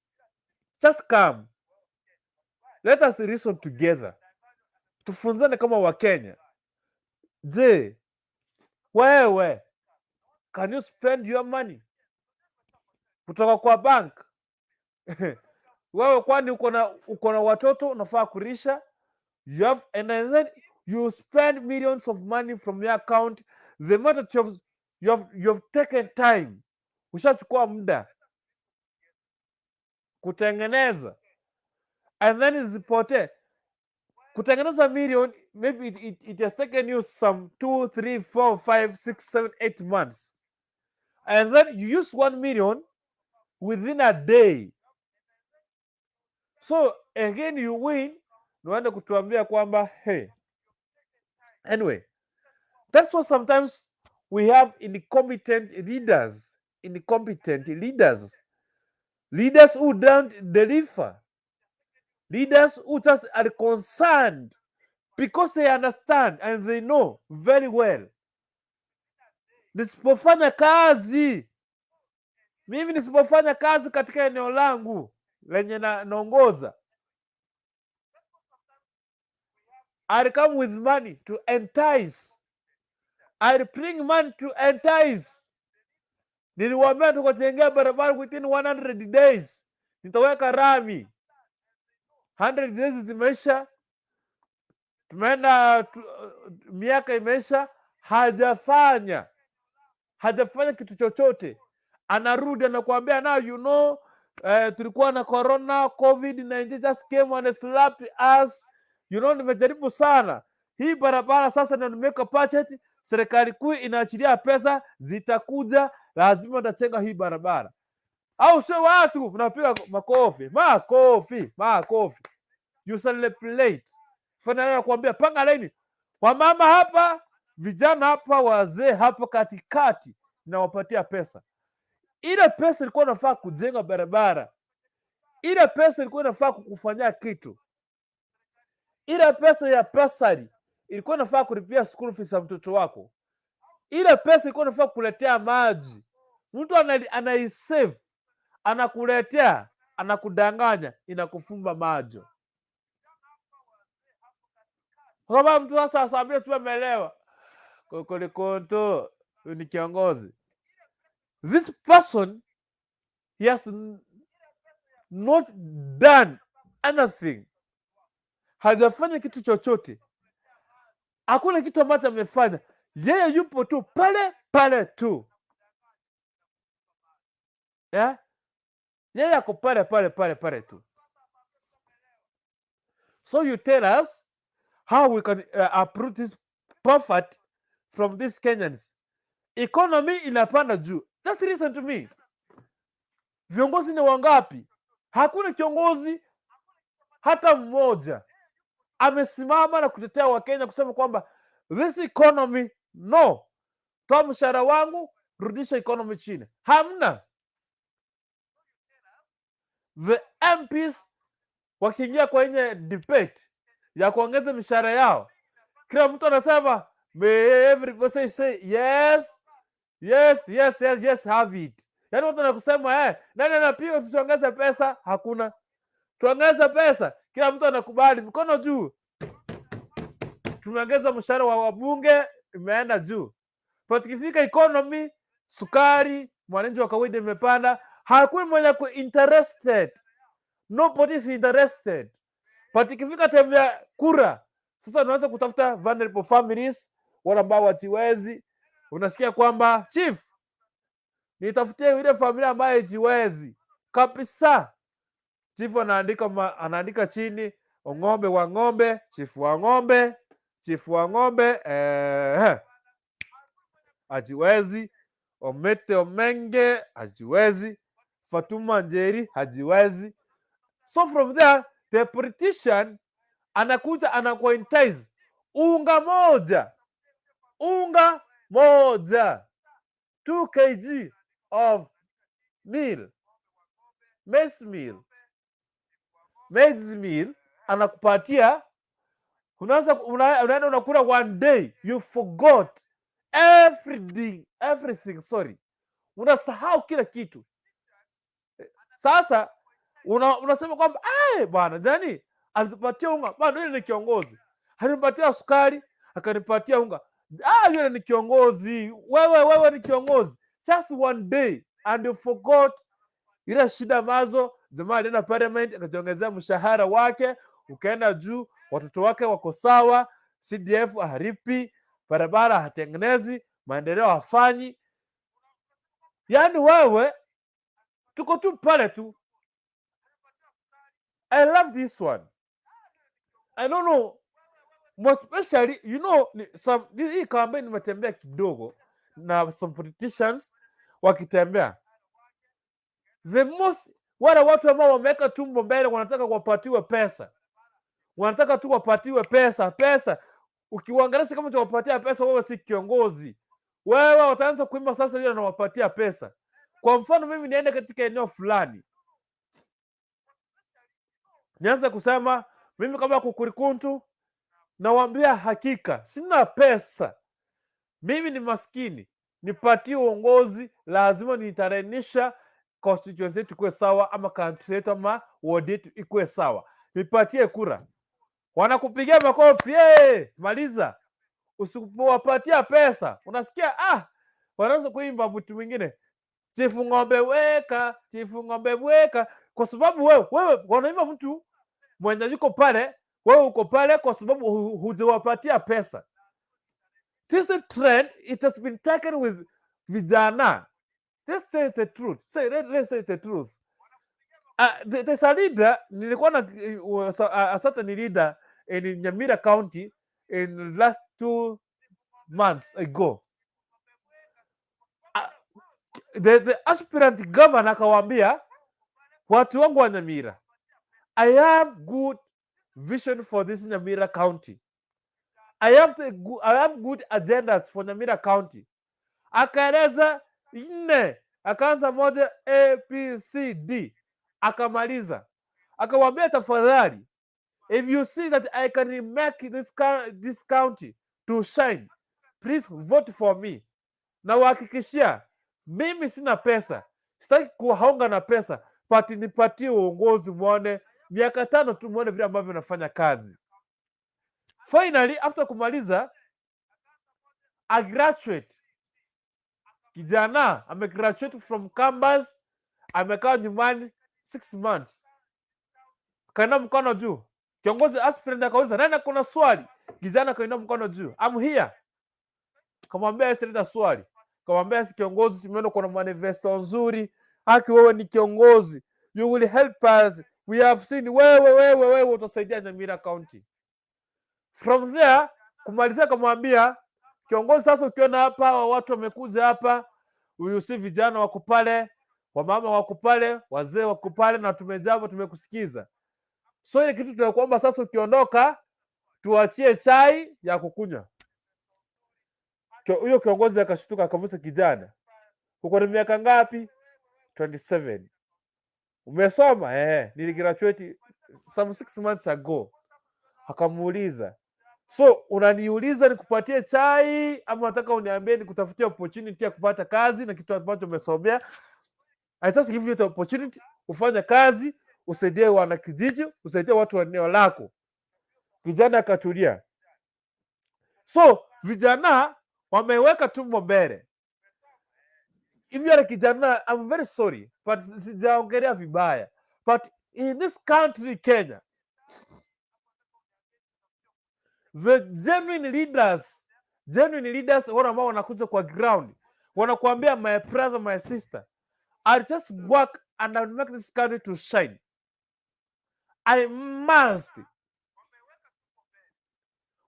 just come. Let us reason together. Tufunzane kama Wakenya. Je, wewe, can you spend your money kutoka kwa bank? Wewe kwani uko na watoto unafaa kulisha? You have, and then you spend millions of money from your account. The matter you have taken time, ushachukua muda kutengeneza, and then zipotee. Kutengeneza million, maybe it has taken you some 2, 3, 4, 5, 6, 7, 8 months, and then you use 1 million within a day. So again you win, uende kutuambia kwamba, hey, anyway, that's what sometimes we have incompetent leaders, incompetent leaders, leaders who don't deliver, leaders who just are concerned because they understand and they know very well, nisipofanya kazi mimi, nisipofanya kazi katika eneo langu lenye naongoza, I'll come with money to entice. I'll bring money to entice. Niliwaambia tukajengea barabara within 100 days, nitaweka rami. 100 days zimeisha, tumeenda miaka imeisha, hajafanya kitu chochote. Anarudi anakuambia, now tulikuwa na corona, COVID-19 just came and slapped us. Nimejaribu sana hii barabara, sasa ndio nimeweka budget, serikali kuu inaachilia pesa, zitakuja, lazima tachenga hii barabara. Au sio? Watu mnapiga makofi, makofi, makofi, you celebrate. Fanya kuambia panga laini, wamama hapa, vijana hapa, wazee hapa katikati, nawapatia pesa. Ile pesa ilikuwa inafaa kujenga barabara, ile pesa ilikuwa inafaa kukufanyia kitu, ile pesa ya bursary ilikuwa inafaa kulipia school fees ya mtoto wako, ile pesa ilikuwa inafaa kuletea maji. Mtu anaisave, anakuletea, anakudanganya, inakufumba macho. Kwa sababu mtu sasa asambia tu ameelewa kokolikonto ni kiongozi. This person, he has not done anything, hajafanya kitu chochote, hakuna kitu ambacho amefanya. Yeye yupo tu pale pale tu, yeah? Yeye ako pale pale pale pale tu. So you tell us how we can uproot this poverty from these Kenyans. Economy inapanda juu. Just listen to me. Viongozi ni wangapi? Hakuna kiongozi hata mmoja amesimama na kutetea Wakenya kusema kwamba this economy, no, toa mshahara wangu, rudisha economy chini. Hamna. The MPs wakiingia kwenye debate ya kuongeza mishahara yao, kila mtu anasema May everybody say yes, yes, have it. Yaani watu wanakusema, nani anapiga tusiongeze pesa? Hakuna. Tuongeze pesa, kila mtu anakubali, mkono juu. Tumeongeza mshahara wa wabunge, imeenda juu. But ikifika economy, sukari, mwananchi wa kawaida imepanda, hakuna mwenye ku interested. Nobody is interested. But ikifika time ya kura, sasa unaanza kutafuta vulnerable families, wale ambao wajiwezi. Unasikia kwamba, "Chief, nitafutie ile familia ambayo haijiwezi kabisa." Chief anaandika chini, ng'ombe wa ng'ombe, chifu wa ng'ombe, chifu wa ng'ombe, hajiwezi. Omete Omenge hajiwezi, Fatuma Njeri hajiwezi. So from there the politician anakuja anakuwa entice unga moja, unga moja, 2 kg of meal, maize meal, maize meal anakupatia, unaanza unaenda unakula one day, you forgot everything, everything, sorry, unasahau kila kitu. Sasa unasema kwamba, "Eh, bwana jani alitupatia unga bwana, yule ni kiongozi, alinipatia sukari akanipatia unga, ah, yule ni kiongozi." Wewe, wewe ni kiongozi just one day and you forgot ile shida ambazo jamaa alienda parliament akajiongezea mshahara wake ukaenda juu, watoto wake wako sawa, CDF halipi, barabara hatengenezi, maendeleo hafanyi. Yaani wewe tuko tu pale tu. I love this one. I don't know, more especially some hii campaign nimetembea kidogo na some politicians wakitembea, the most wale watu ambao wameweka tumbo mbele wanataka wapatiwe pesa, wanataka tu wapatiwe pesa pesa. Ukiwaangalia kama utawapatia pesa, wewe si kiongozi. Wewe wataanza kuimba sasa, yule anawapatia pesa. Kwa mfano, mimi niende katika eneo fulani, nianze kusema mimi kama Kukurikuntu, nawaambia hakika sina pesa, mimi ni maskini, nipatie uongozi, lazima nitarenisha constituency yetu ikuwe sawa, ama country yetu ama ward yetu ikuwe sawa, nipatie kura. Wanakupigia makofi, hey, maliza. Usipowapatia pesa, unasikia wanaanza kuimba mtu mwingine, "Chifu ng'ombe weka, chifu ng'ombe weka," kwa sababu wewe wanaimba mtu mwenye yuko pale, wewe uko pale kwa sababu hujawapatia pesa. This trend, it has been taken with vijana. Let's say the truth. Let's say the truth. There's a leader, nilikuwa na a certain leader in Nyamira County in last 2 months ago. The aspirant governor akawaambia, "Watu wangu wa Nyamira, I have good vision for this Nyamira County. I have good agendas for Nyamira County." Akaeleza nne, akaanza moja A B C D, akamaliza, akawaambia, "Tafadhali, if you see that I can make this county to shine, please vote for me. Nawahakikishia mimi sina pesa, sitaki kuwaonga na pesa, but nipatie uongozi mwone miaka 5 tu, muone vile ambavyo nafanya kazi." Finally, after kumaliza, a graduate, kijana amegraduate from campus, amekaa nyumbani 6 months, kainua mkono juu. Kiongozi aspirant akauliza, "Nani kuna swali?" Kijana kainua mkono juu, "I'm here." Kamwambia, "Leta swali." Kamwambia, "Si kiongozi, tumeona kuna manifesto nzuri, haki wewe ni kiongozi, you will help us, we have seen wewe wewe wewe utasaidia Nyamira County." From there kumalizia, kamwambia, "Kiongozi, sasa ukiona hapa hawa watu wamekuja hapa, huyu si vijana wako pale, wamama wako pale, wazee wako pale, na tumejaa hapa, tumekusikiza. So ile kitu tunakuomba sasa, ukiondoka tuachie chai ya kukunywa." Huyo kiongozi akashtuka, akavusa, "Kijana, uko na miaka ngapi?" "27." "Umesoma?" "Eh, niligraduate some 6 months ago." Akamuuliza, So unaniuliza nikupatie chai ama unataka uniambie nikutafutie opportunity ya kupata kazi na kitu ambacho umesomea? I just give you the opportunity ufanye kazi, usaidie wanakijiji, usaidie watu wa eneo lako. Kijana akatulia. So vijana wameweka tumbo mbele. If you are a kijana, I'm very sorry, but sijaongelea vibaya, but in this country Kenya, the genuine leaders wale ambao wanakuja kwa ground wanakuambia, "My brother, my sister, I just work and I will make this country to shine. I must."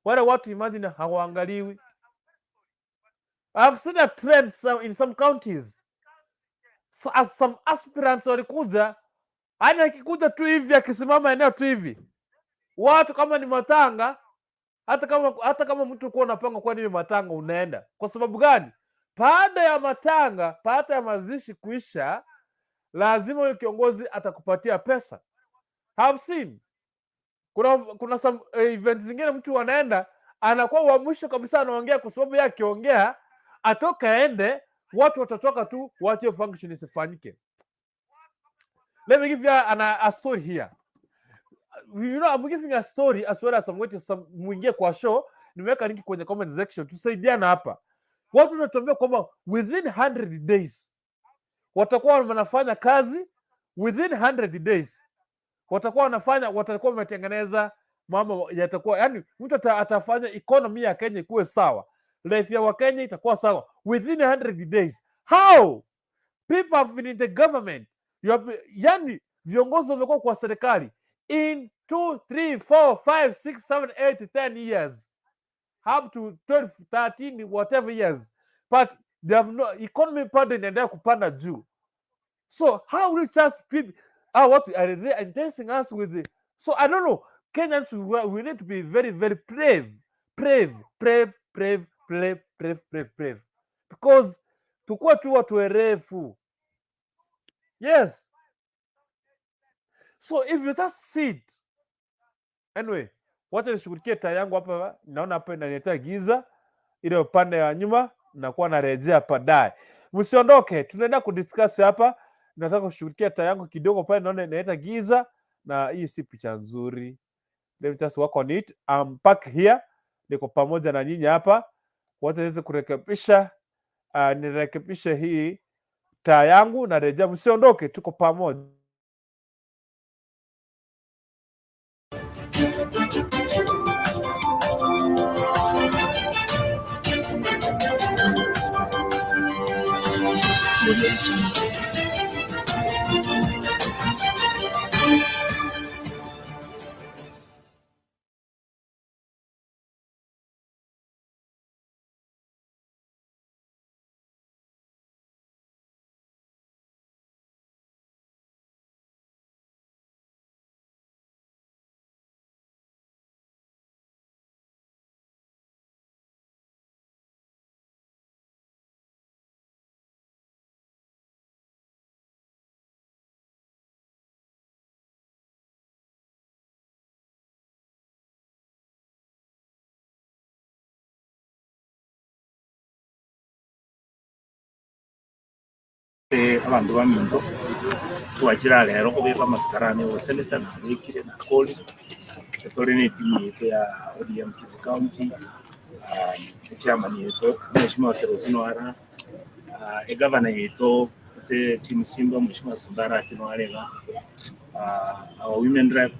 Wale watu, imagine, hawaangaliwi. I've seen a trend in some counties. So, as some aspirants walikuja, yani akikuja tu hivi, akisimama eneo tu hivi, watu kama ni matanga, hata kama mtu kuwa unapanga kuwa niwe matanga, unaenda. Kwa sababu gani? Baada ya matanga, baada ya mazishi kuisha, lazima huyo kiongozi atakupatia pesa. Have seen kuna some events zingine mtu anaenda anakuwa wa mwisho kabisa anaongea, kwa sababu yeye akiongea atoka aende, watu watatoka tu, wache hiyo function isifanyike. Let me give you a story here. I'm giving a story as well as I'm waiting some muingie kwa show. Nimeweka link kwenye comment section, tusaidiana hapa. Watu wanatuambia kwamba within 100 days watakuwa wanafanya kazi, within 100 days watakuwa wanafanya, watakuwa wametengeneza mambo yatakuwa, yani mtu atafanya economy ya Kenya ikuwe sawa, life ya Wakenya itakuwa sawa within 100 days. How? People have been in the government, yani viongozi wamekuwa kwa serikali in 2 3 4 5 6 7 8 10 years, up to 12 13 whatever years, but they have no economy bado inaendelea kupanda juu. So how will you trust people? Ah, what are they enticing us with? So I don't know. Kenyans, we need to be very, very brave, brave, brave, brave, brave, brave, brave, brave, because tukuwa tu watu werefu. Yes. So if you just sit, anyway, wacha nishughulikie taa yangu hapa. Naona hapa inaniletea giza ile upande wa nyuma, nakuwa narejea baadaye. Msiondoke, tunaenda kudiscuss hapa. Nataka kushughulikia taa yangu kidogo pale, naona inaleta giza na hii si picha nzuri. Let me just work on it. I'm back here, niko pamoja na nyinyi hapa. Wacha niweze kurekebisha, nirekebishe hii taa yangu na rejea. Msiondoke, tuko pamoja. Abandu baminto twachira rero kubika amasikarani o senator nabikire nakori turi ni timu yetu ya ODM Kisii County, chairman yetu Mheshimiwa Kerosino Ara, egavana yetu ase team Simba, Mheshimiwa Simbara Atieno. Our women rep,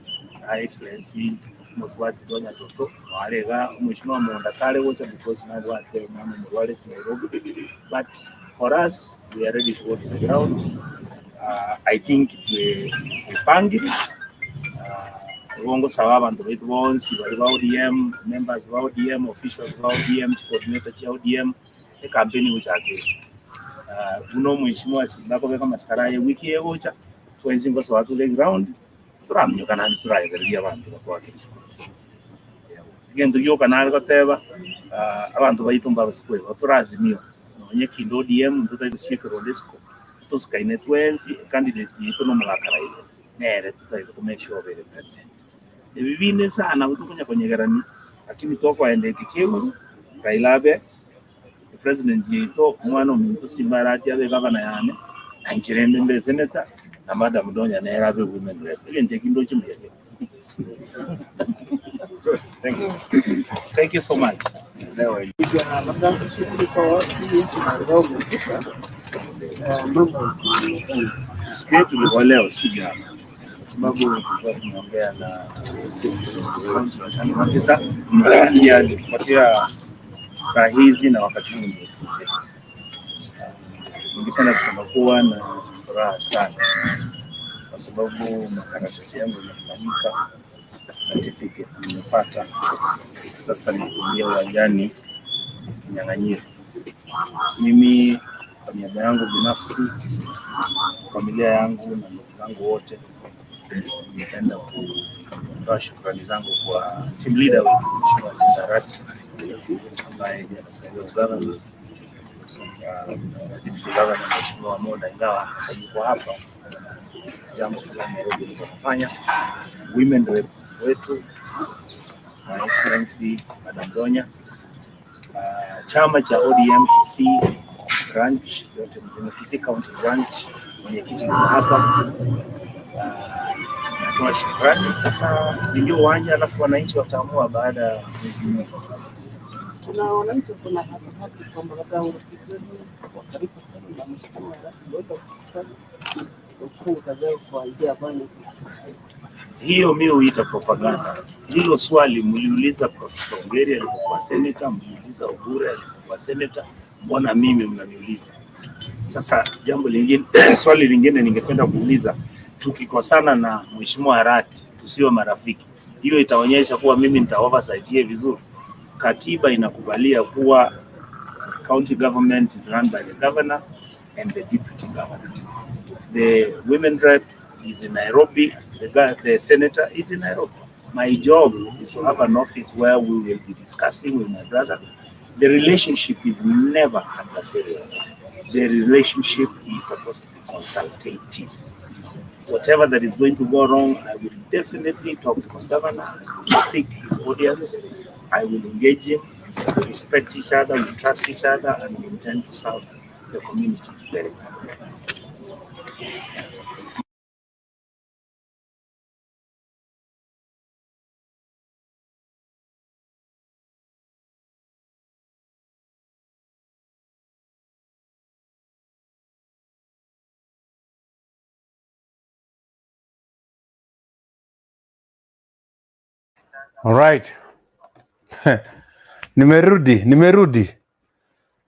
Her Excellency Moswati Donya Toto warega, Mheshimiwa Monda kale gocha because nabwate mwana murware ku Nairobi, but for us we are ready to go to the ground. I think twepangire sawa abantu baitu bonsi bali ba ODM members, ba ODM officials, ba ODM coordinator cha ODM e campaign gochake uno Mheshimiwa Simba kobeka masikara ye wiki yegocha twenzi ngosoa tule ground turamnyuka nandi turaebereria abantu bakwakirisha gento gioka nari goteba abantu baitu mbabasikweba turazimio nonye kindu ODM ntutaiguciikirwo disco tusikaine twensi candidate yitu no mugakaraire nere tutaite ku make sure bere president ebibine sana gutukunya konyegerani. Lakini tokwaenda kikiuru Raila abe president yaito, omwana ominto Simba Arati abe gavana yane, na inche mbe senator, na Madam Donya nere abe women rep. Egento eki ndoche mbuya. Thank you. Thank you so much. Labda ulikuwa wapi kidogo? Mambo Siku yetu ilikuwa leo, si jana, kwa sababu tulikuwa tumeongea na county officer, ndiye alitupatia saa hizi na wakati huu ndio tuje. Ningependa kusema kuwa na furaha sana kwa sababu makaratasi yangu yamefanyika, certificate nimepata, sasa ni kuingia uwanjani kinyang'anyiro. Mimi kwa niaba yangu binafsi, familia yangu na ndugu zangu wote, ningependa kutoa shukrani zangu kwa team leader wetu Mheshimiwa Simba Arati ambaye ndiye anasimamia ugavana, deputy governor Mheshimiwa Moda, ingawa hayuko hapa, jambo fulani Nairobi alikuwa anafanya. Women rep wetu My Excellency Madam Donya, chama cha ODM Kisii branch yote mzima, Kisii County branch, mwenyekiti yuko hapa. Natoa shukrani. Sasa niingie uwanja, alafu wananchi wataamua baada ya mwezi mmoja. Kuna wananchi kuna hatihati kwamba labda urafiki wenu wa karibu sana na Mheshimiwa Arati Goiba hospitali kufanya kazi yao kwa njia ambayo Hiyo mi huita propaganda. Hilo swali mliuliza Profesa Ongeri alipokuwa senator, mliuliza Obure alipokuwa senator, mbona mimi mnaniuliza? Sasa jambo lingine, swali lingine ningependa kuuliza, tukikosana na Mheshimiwa Arati tusiwe marafiki, hiyo itaonyesha kuwa mimi nita oversight yeye vizuri? Katiba inakubalia kuwa county government is run by the governor and the deputy governor. The women rep is in Nairobi, the senator is in Nairobi. My job is to have an office where we will be discussing with my brother. The relationship is never adversarial. The relationship is supposed to be consultative. Whatever that is going to go wrong, I will definitely talk to my governor. I will seek his audience. I will engage him. We respect each other, we trust each other, and we intend to serve the community very well. Alright. Nimerudi, nimerudi.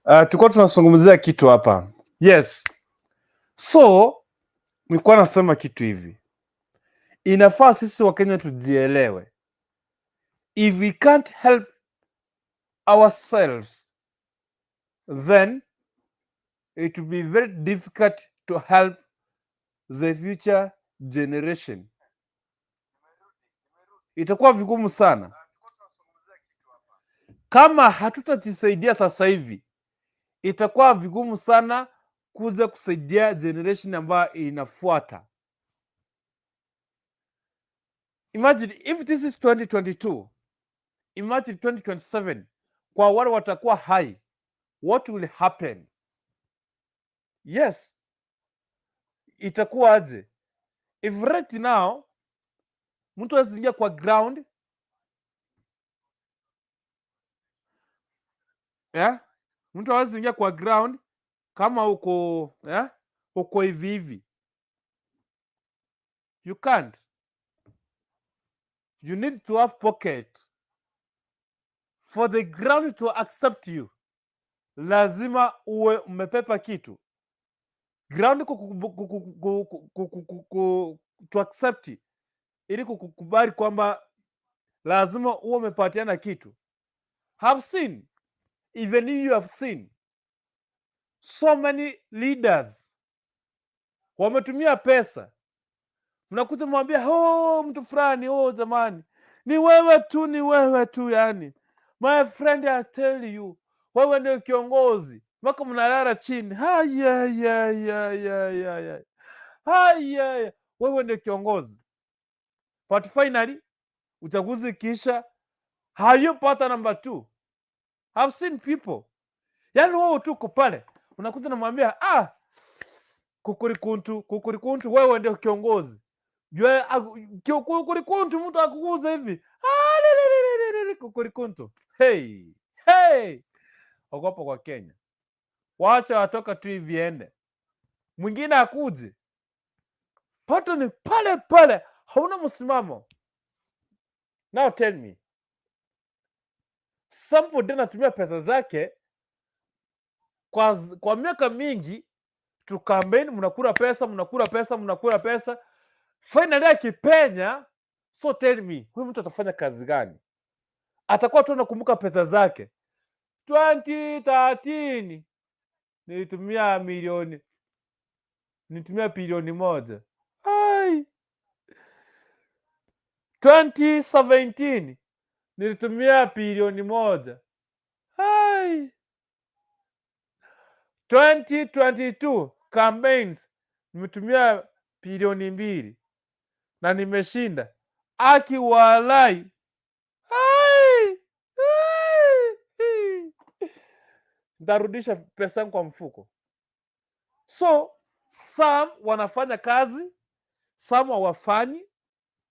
Tulikuwa tunazungumzia kitu hapa. Yes. So, nilikuwa nasema kitu hivi. Inafaa sisi Wakenya tujielewe. If we can't help ourselves, then it will be very difficult to help the future generation. Itakuwa vigumu sana kama hatutajisaidia sasa hivi, itakuwa vigumu sana kuja kusaidia generation ambayo inafuata. Imagine if this is 2022, imagine 2027 kwa wale watakuwa hai, what will happen? Yes, itakuwa aje? If right now mtu asiingia kwa ground, yeah? Mtu hawezi ingia kwa ground kama uko, yeah? Uko hivi hivi, you can't. You need to have pocket for the ground to accept you. Lazima uwe umepepa kitu ground to accept, ili kukubali kwamba lazima uwe umepatiana kitu. Have seen, even you have seen so many leaders wametumia pesa, mnakuta mwambia, "Oh, mtu fulani, oh, jamani, ni wewe tu, ni wewe tu." Yani, my friend, I tell you, wewe ndio kiongozi, mpaka mnalala chini, haya ya ya ya ya ya haya, wewe ndio kiongozi. But finally uchaguzi kisha Hayupo hata number two. I've seen people, yaani wewe tu uko pale unakuja namwambia, "Ah, kukurikuntu, kukurikuntu, wewe ndio kiongozi." Kukurikuntu, mtu akuguza hivi, "Ah, le, le, le, le, le, le, kukurikuntu." Hey, hey, ogopa kwa Kenya, wacha watoka tu hivi ende, mwingine akuje, pato ni pale pale, hauna msimamo. Now tell me, somebody anatumia pesa zake kwa miaka mingi tu campaign, mnakula pesa, mnakula pesa, mnakula pesa, finally akipenya, so tell me, huyu mtu atafanya kazi gani? Atakuwa tu anakumbuka pesa zake. 2013 nilitumia milioni, nilitumia bilioni 1. Ai. 2017 nilitumia bilioni 1. Ai. 2022 campaigns nimetumia bilioni 2 na nimeshinda. Aki walai. Ai! Ai! Ntarudisha pesa yangu kwa mfuko. So some wanafanya kazi, some hawafanyi,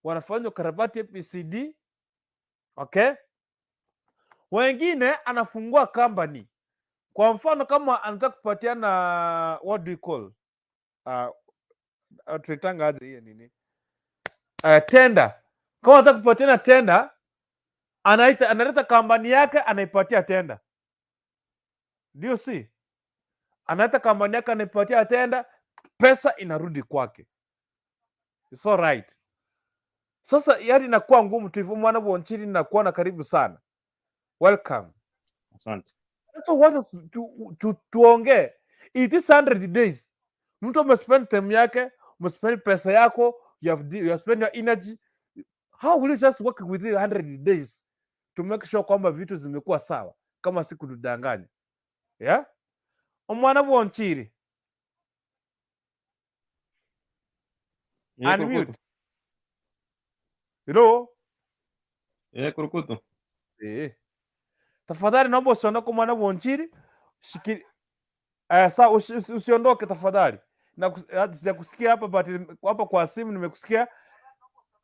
wanafanya ukarabati ABCD. Okay? Wengine anafungua company. Kwa mfano kama anataka kupatiana, what do you call? Tuitanga aje hiyo nini? Tender. Kama anataka kupatiana tender, anaita, analeta kampani yake, anaipatia tender. Ndio si? Analeta kampani yake, anaipatia tender, pesa inarudi kwake. It's all right. Sasa yani inakuwa ngumu tu hivyo, mwana Bonchiri, nakuwa na karibu sana. Welcome. Asante. Sasa wacha tuongee. It is 100 days. Mtu umespend time yake, umespend pesa yako, you have spent your energy. How will you just work within 100 days to make sure kwamba vitu zimekuwa sawa kama si kutudanganya? Yeah? Omwana Bonchiri. Eh, Unmute. Kurukutu. Hello? Eh, Kurukutu. Eh. Tafadhali naomba usiondoke, mwana Bonchiri. Sawa, usiondoke tafadhali. Na sijakusikia hapa, but hapa kwa simu nimekusikia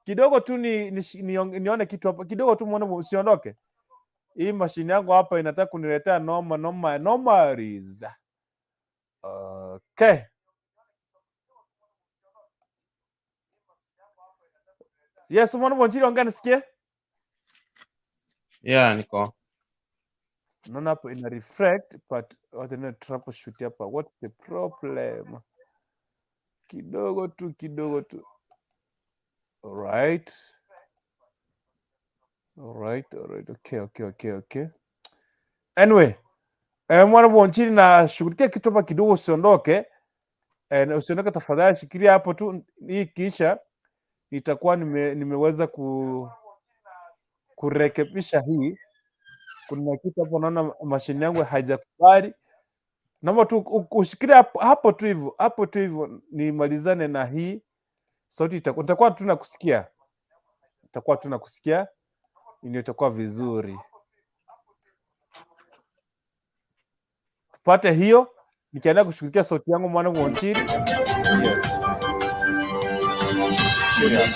kidogo tu, nione kitu hapa kidogo tu, mwana, usiondoke. Hii mashine yangu hapa inataka kuniletea noma noma nomaries. Okay. Yes, mwana Bonchiri, ongea nisikie. Yeah, niko. Naona hapo ina reflect, but what ina troubleshoot hapa. What's the problem? Kidogo tu, kidogo tu. Alright. Alright. Okay. Anyway, mwana Bonchiri, nashughulikia kitu hapa kidogo, usiondoke. Na usiondoke tafadhali, shikilia hapo tu. Hii kisha nitakuwa nimeweza kurekebisha hii. Kuna kitu hapo naona mashine yangu haijakubali. Naomba tu ushikilie hapo, hapo tu hivyo, hapo tu hivyo, nimalizane na hii sauti. Nitakuwa tu nakusikia, nitakuwa tu nakusikia, ndio itakuwa vizuri. Pate hiyo, nikiendelea kushughulikia sauti yangu, mwana Bonchiri. Yes. Yeah.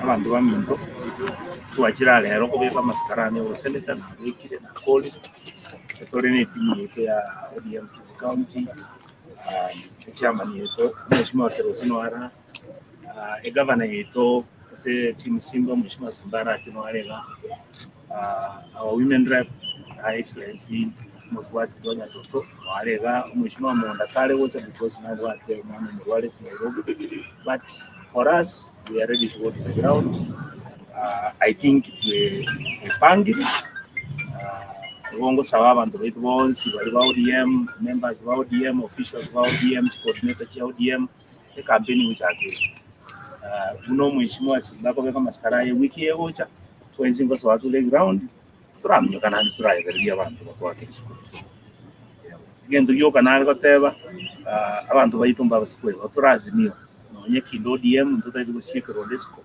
Abandu baminto twachira lero kubeka masikarani oseneta nabekire nakoli tuli ne timu yetu ya ODM Kisii County, chairman yetu Mheshimiwa Kerosino Ara, egavana yetu ase team Simba Mheshimiwa Simbara Tinoarega, our women rep Her Excellency Moswati Donya Toto Warega, Mheshimiwa Monda Kale wote because nabwate mwana murwale ku Nairobi, but for us we are ready to go to the ground. I think twepangire bongo sawa abantu baitu bonsi bali ba ODM members ba ODM officials ba ODM coordinator cha ODM e campaign uchake uno mheshimiwa Simba kobeka masikara ye wiki yegocha twenzi ngo sawa tule ground turamnyoka nandi turaebereria abantu batwake chikuru gento gioka nari goteba abantu baitu mbabasikwe turazimio nonye kindo ODM ntutathi guciikirwo disco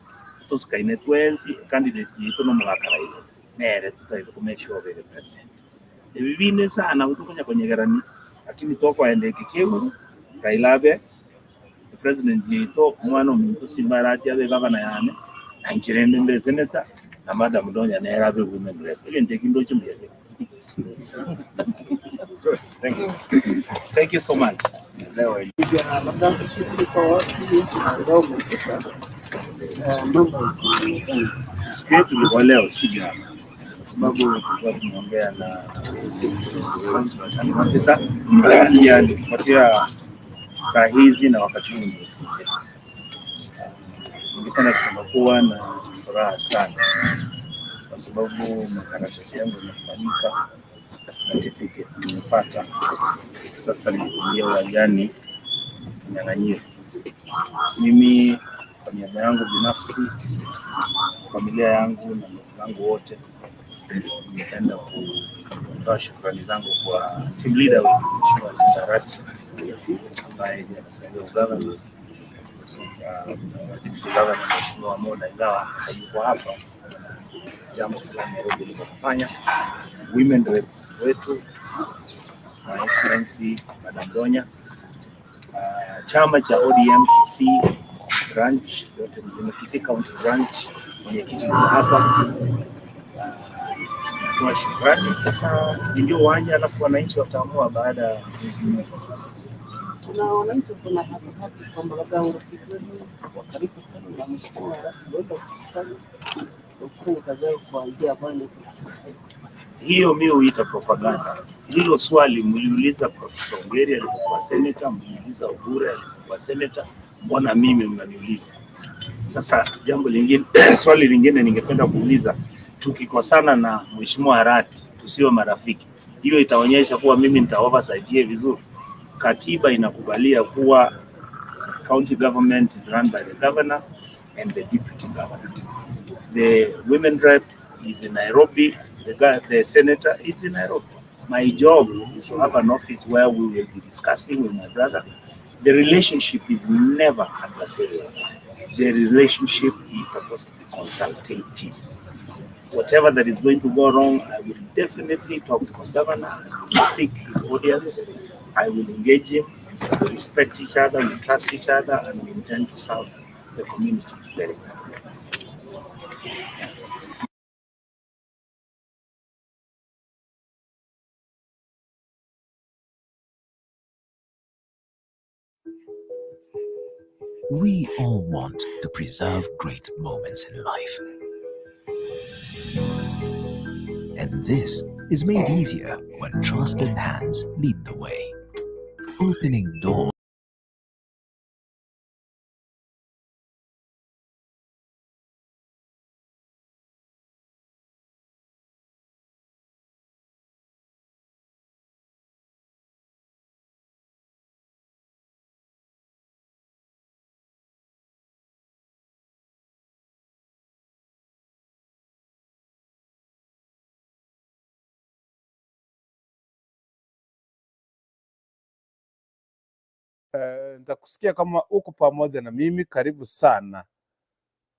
tusikaine twenzi candidate yitu no mugakaraire nere tutathi ku make sure the president ebi bine sana gutukunya kunyegerani lakini tokwaenda kikiuru Raila abe president yitu omwana ominto Simba arati abe gavana yane na nchirende mbe senator na madam Donya nere abe women rep egento ekindo chimuyere. Thank you. Thank you so much. Labda usiku kwa wapi kidogo mambo. Siku yetu ilikuwa leo, si jana, kwa sababu tulikuwa tumeongea na afisa ndiye alitupatia saa hizi na wakati huu ndio tuje. Ningependa kusema kuwa na furaha sana kwa sababu makaratasi yangu yamefanyika, certificate nimepata, sasa nikuingia uwanjani kinyang'anyiro. Mimi kwa niaba yangu binafsi, familia yangu na ndugu zangu wote, ningependa kutoa shukrani zangu kwa team leader wetu Mheshimiwa Simba Arati ambaye ndiye anasimamia ugavana, deputy governor Mheshimiwa Moda, ingawa hayuko hapa, jambo fulani Nairobi alikofanya, women rep wetu My Excellency Madam Donya, chama cha ODM Kisii branch yote mzima, Kisii County branch, mwenyekiti yuko hapa. Natoa shukrani. Sasa ndio uwanja, alafu wananchi wataamua baada ya mwezi mmoja. Kuna wananchi kuna hatihati kwamba labda urafiki wenu wa karibu sana na Mheshimiwa Arati hospitali kufanya kazi yao kwa njia ambayo ni Hiyo mi huita propaganda. Hilo swali mliuliza Profesa Ongeri alipokuwa senator, mliuliza Obure alipokuwa senator, mbona mimi mnaniuliza? Sasa jambo lingine, swali lingine ningependa kuuliza, tukikosana na Mheshimiwa Arati tusiwe marafiki, hiyo itaonyesha kuwa mimi nita oversight yeye vizuri? Katiba inakubalia kuwa county government is run by the governor and the deputy governor. The women rep is in Nairobi, the senator is in Nairobi. My job is to have an office where we will be discussing with my brother. The relationship is never adversarial. The relationship is supposed to be consultative. Whatever that is going to go wrong, I will definitely talk to the governor. I will seek his audience. I will engage him. We respect each other, we trust each other, and we intend to serve the community very well. We all want to preserve great moments in life. And this is made easier when trusted hands lead the way, opening doors. Nitakusikia kama uko pamoja na mimi. Karibu sana.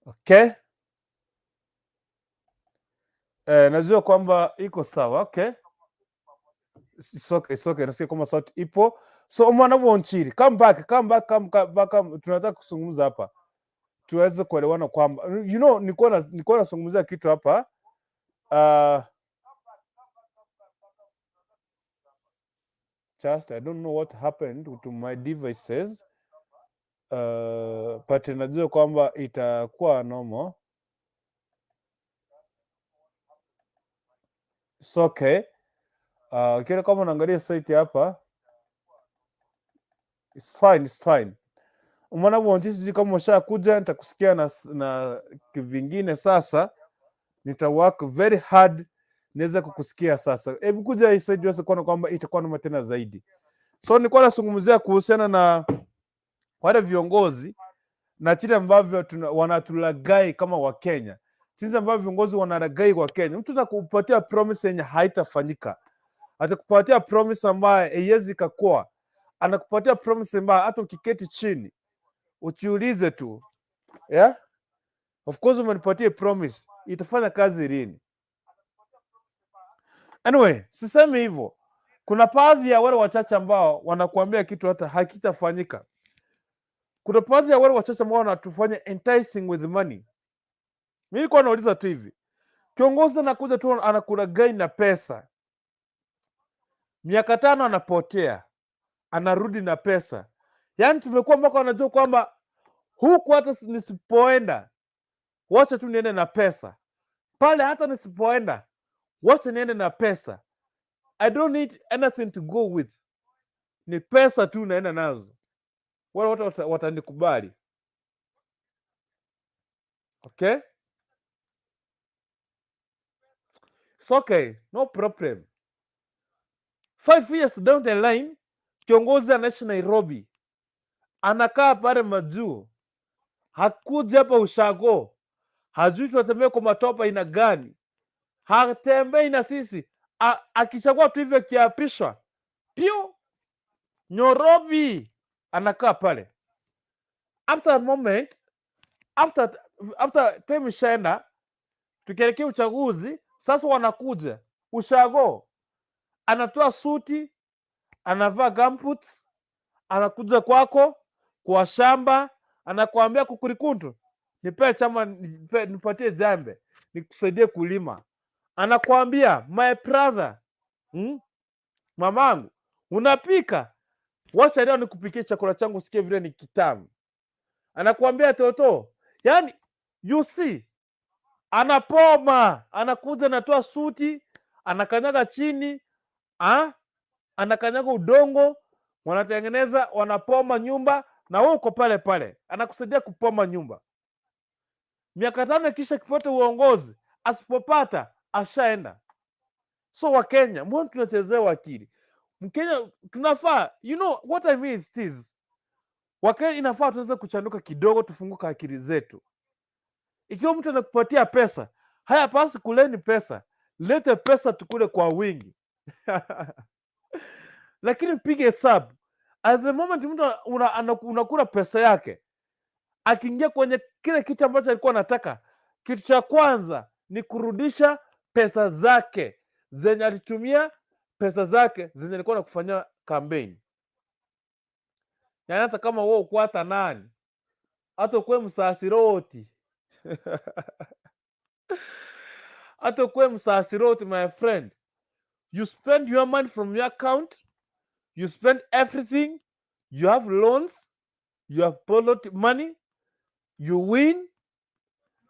Okay. Najua kwamba iko sawa. Okay. It's okay, it's okay. Nasikia kama sauti ipo. So mwana Wonchiri, come back, come back, come, come back, come. Tunataka kuzungumza hapa tuweze kuelewana kwamba nilikuwa nazungumzia kitu hapa, just I don't know what happened to my devices, but najua kwamba itakuwa normal. It's okay. Kile kama unaangalia site hapa, it's fine, it's fine. Mwana Wonchiri, sijui kama ushakuja, nitakusikia na vingine sasa. Nita work very hard niweze kukusikia sasa. Hebu kuja hii side uweze kuona kwamba itakuwa noma tena zaidi. So nilikuwa nazungumzia kuhusiana na wale viongozi na chile ambavyo wanatulagai kama Wakenya, jinsi ambavyo viongozi wanalagai wa Kenya. Mtu atakupatia promise yenye haitafanyika, atakupatia promise ambayo haiwezi kakua, anakupatia promise ambayo hata ukiketi chini ujiulize tu, yeah? Of course umenipatia promise, itafanya kazi lini? Anyway, sisemi hivyo. Kuna baadhi ya wale wachache ambao wanakuambia kitu hata hakitafanyika. Kuna baadhi ya wale wachache ambao wanatufanya enticing with money. Mimi nilikuwa nauliza tu hivi, kiongozi anakuja tu anakulaghai na pesa, miaka 5 anapotea, anarudi na pesa. Yaani tumekuwa mpaka wanajua kwamba huku hata nisipoenda, wacha tu niende na pesa pale, hata nisipoenda, wacha niende na pesa. I don't need anything to go with, ni pesa tu naenda nazo, wale watu watanikubali. Okay, it's okay, no problem. 5 years down the line, kiongozi anaishi Nairobi, anakaa pale majuu, hakuja hapa ushago, hajui tunatembea kwa matopa aina gani, hatembei na sisi. Akishagua tu hivyo akiapishwa, pio Nyorobi anakaa pale. After a moment, after time ishaenda, tukielekea uchaguzi sasa, wanakuja ushago, anatoa suti, anavaa gumboots, anakuja kwako kwa shamba, anakuambia kukurikuntu, nipe chama, nipatie jembe nikusaidie kulima. Anakuambia my brother, mamangu unapika, wacha leo nikupikie chakula changu usikie vile ni kitamu. Anakuambia toto, yani you see, anapoma, anakuja anatoa suti, anakanyaga chini, anakanyaga udongo, wanatengeneza, wanapoma nyumba, na wewe uko pale pale, anakusaidia kupoma nyumba. Miaka 5 kisha kipata uongozi, asipopata ashaenda. So Wakenya, mbona tunachezewa akili? Mkenya tunafaa, you know what I mean is this. Wakenya inafaa tuweze kuchanuka kidogo, tufunguke akili zetu. Ikiwa mtu anakupatia pesa, haya pasi kuleni pesa, lete pesa tukule kwa wingi. Lakini pige hesabu. At the moment mtu unakula pesa yake, akiingia kwenye kile kitu ambacho alikuwa anataka, kitu cha kwanza ni kurudisha pesa zake zenye alitumia, pesa zake zenye alikuwa anakufanyia campaign. Yaani hata kama wewe uko hata nani, hata ukuwe msasiroti, hata ukuwe msasiroti, my friend, you spend your money from your account, you spend everything, you have loans, you have borrowed money, you win.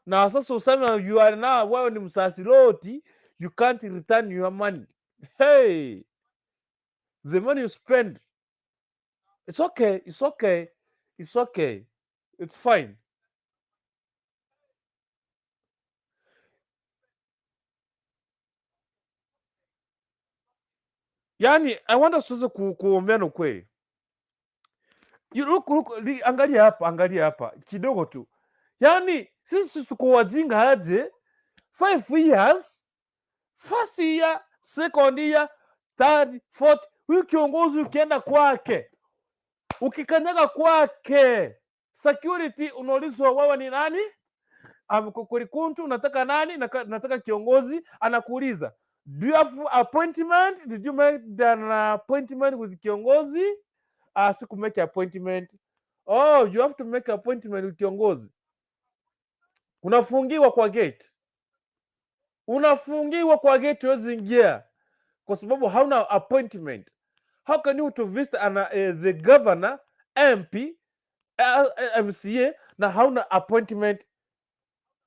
Na sasa useme you are now, wewe ni msasiroti, you can't return your money. Hey, the money you spend, it's okay, it's okay, it's okay, it's fine. Yani, I want us tuweze kuombeana ukweli. You look, look, angalia hapa, angalia hapa kidogo tu. Yani sisi tuko wajinga aje? 5 years, first year, second year, third, fourth, huyu kiongozi ukienda kwake Ukikanyaga kwake, security unaulizwa, "Wewe ni nani?" "Kukurikuntu." "Unataka nani?" "Nataka kiongozi." Anakuuliza, "Do you have appointment? Did you make an appointment with kiongozi?" "Siku make appointment." "Oh, you have to make appointment with kiongozi." Unafungiwa kwa gate, unafungiwa kwa gate, huwezi ingia kwa sababu hauna appointment. How can you to visit the governor, MP, MCA na hauna appointment?